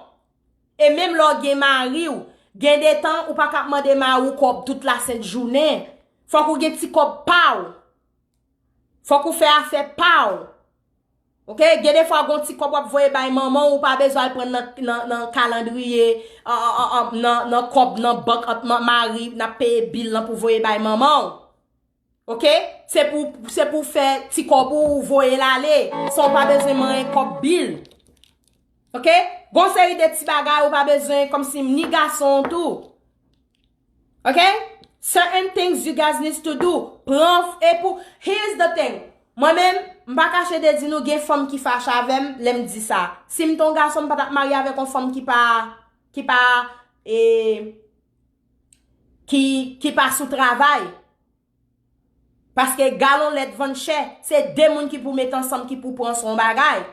E menm lè w gen mari w, gen de tan ou pa ka ap mande mari w kòb tout lasent jounen. Fòk ou gen ti kòb pa w. Fòk ou fè afè pa w. Ok? Gen de fwa, gon ti kòb w ap voye bay manman w, ou pa bezwen al pran nan, nan, nan kalandriye, an, an, an, an, nan, nan kòb, nan bank, ant ma-, mari, n ap peye bil lan pou voye bay manman w. Ok? Se pou, se pou fè ti kòb ou voye l ale, san w pa bezwen manyen kòb bil. Ok? Gon seri de ti bagay ou pa bezwen, kòmsi ni gason w tou. Ok? Certain things you guys need to do. Pran f-, e pou, here's the thing. Mwen menm, m pa kache de di nou gen fanm ki fache avè m lè m di sa. Si m te yon gason, m pa t ap marye avèk yon fanm ki pa, ki pa, e, ki, ki pa sou travay. Paske galon lèt vann chè, se de moun ki pou met ansanm, ki pou pran sou yon bagay.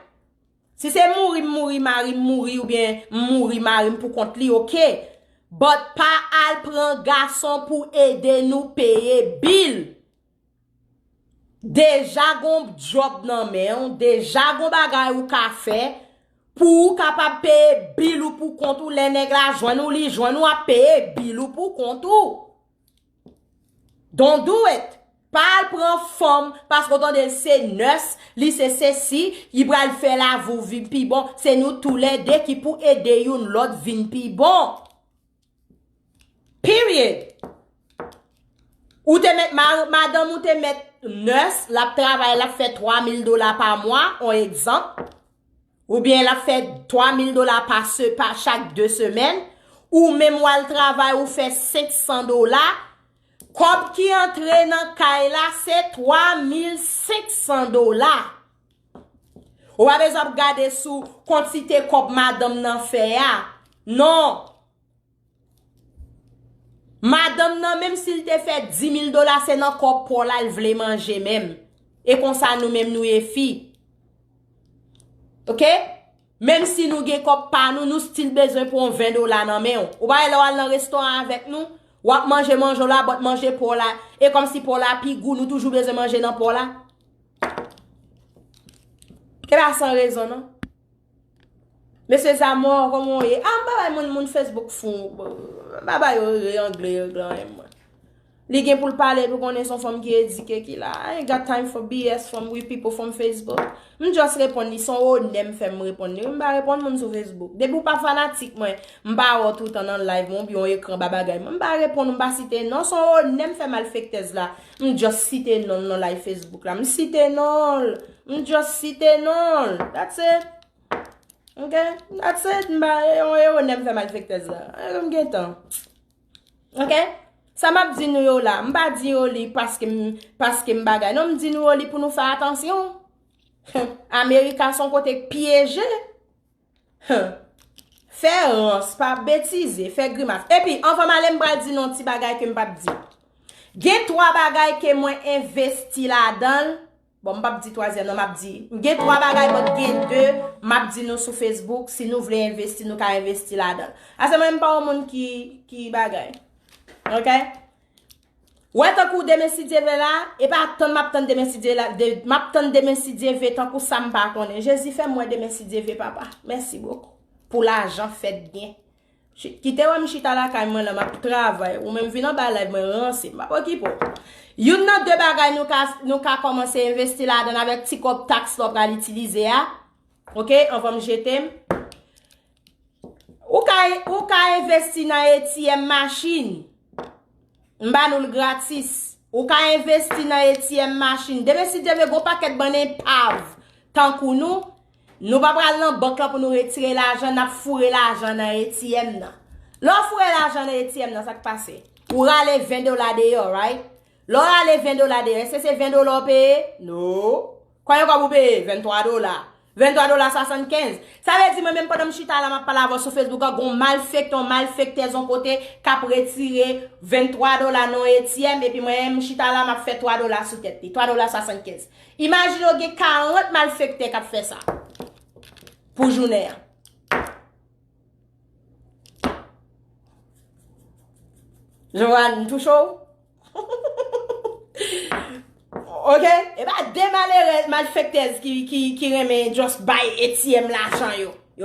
Si se mouri m mouri mari m mouri oubyen m mouri mari m pou kont li, oke. But pa al pran gason pou ede nou peye bil. Deja gon djòb nan men w, deja gon bagay ou ka fè pou ou kapab peye bil ou pou kont ou. Lè nèg la jwenn ou, li jwenn ou ap peye bil ou pou kont ou. Don't do it. Pa al pran fanm paske w tande l se nurse, li se sesi, li pral fè lavi w vin pi bon. Se nou toulède ki pou ede youn lòt vin pi bon. Period. Ou te met ma-, madanm ou te met nurse, l ap travay, l ap fè twa mil dola pa mwa, on egzanp. Oubyen l ap fè twa mil dola pa se-, pa chak de semèn. Ou menm w al travay, ou fè senk san dola. Kòb ki antre nan kay la, se twa mil senk san dola. Ou pa bezwen ap gade sou kantite kòb madanm nan fè a. Non. Madanm nan, menm si l te fè di mil dola, se nan kòb pa w la l vle manje menm. E konsa nou menm nou ye fi. Oke? Menm si nou gen kòb pa nou, nou still bezwen pran ven dola nan men w. Ou pa wè lè w al nan restoran avèk nou, w ap manje manje w la, but manje pa w la, e kòmsi pa w la pi gou, nou toujou bezwen manje nan pa w la. E pa san rezon, non. Mesye Zamò, kòman w ye? Ah, m pa bay moun, moun Facebook fou. M pa bay yo angle, angle, anyen, mwen. Li gen pou l pale, pou konnen se yon fanm ki edike, ki la. I ain't got time for B S from we people from Facebook. M just reponn li, se yon onè m fè m reponn li. M pa reponn moun sou Facebook. Depi w pa fanatik mwen, m pa wè w toutan nan live mwen, oubyen yon ekran ba bagay mwen. M pa reponn, m pa site non, se yon onè m fè malfektèz la. M just site non l nan live Facebook la. M site non l. M just site non l. That's it. Ok? That's it. M pa, e, e, e, onè m fè malfektèz la. E, m gentan. Ok? Sa m ap di nou yo la, m pa di yo li paske m, paske m bagay. Non, m di nou yo li pou nou fè atansyon. Amerika se yon kote k pyeje. Fè rans, pa betize, fè grimas. Epi, anvan m ale, m pral di nou yon ti bagay ke m p ap di. Gen twa bagay ke mwen envesti ladan l. Bon, m p ap di twazyèm nan, m ap di. M gen twa bagay, but gen de, m ap di nou sou Facebook. Si nou vle envesti, nou ka envesti ladan l. Ase mwen, m pa yon moun ki, ki bagay. Ok? Ou wè tankou demen si Dye vle la, e pa tann m ap tann demen si Dye la, de, m ap tann demen si Dye ve tankou sa m pa konnen. Jezi fè m wè demen si Dye ve, papa. Mèsi bokou. Pou lajan fèt byen. Chi-, kite wè m chita lakay mwen la, m ap travay. Ou menm vin anba live mwen ranse, m p ap okipe w. Youn nan de bagay nou ka, nou ka kòmanse envesti ladan avèk ti kòb taks la w pral itilize a. Ok, anvan m jete m. Ou ka, ou ka envesti nan A T M machin. M ba nou l gratis. Ou ka envesti nan A T M machin. Demen si Dye vle, gon pakèt bann enpav tankou nou, nou pa pral nan bank lan pou nou retire lajan, n ap foure lajan nan A T M nan. Lè w foure lajan nan A T M nan, sa k pase? Ou rale ven dola deyò, right? Lè w rale ven dola deyò, èske se ven dola w peye? No. Konbyen kòb ou peye? Venntwa dola. Venntwa dola swasannkenz. Sa vle di mwen menm pandan m chita la m ap pale avè w sou Facebook an, gon malfektè, yon malfektèz yon kote k ap retire venntwa dola nan yon A T M, epi mwen menm m chita la m ap fè twa dola sou tèt li, twa dola swasannkenz. Imajine w gen karant malfektè k ap fè sa pou jounen an. Joanne, m touche w? Ok? E pa de malere, malfektèz ki, ki, ki renmen just bay A T M lajan yo.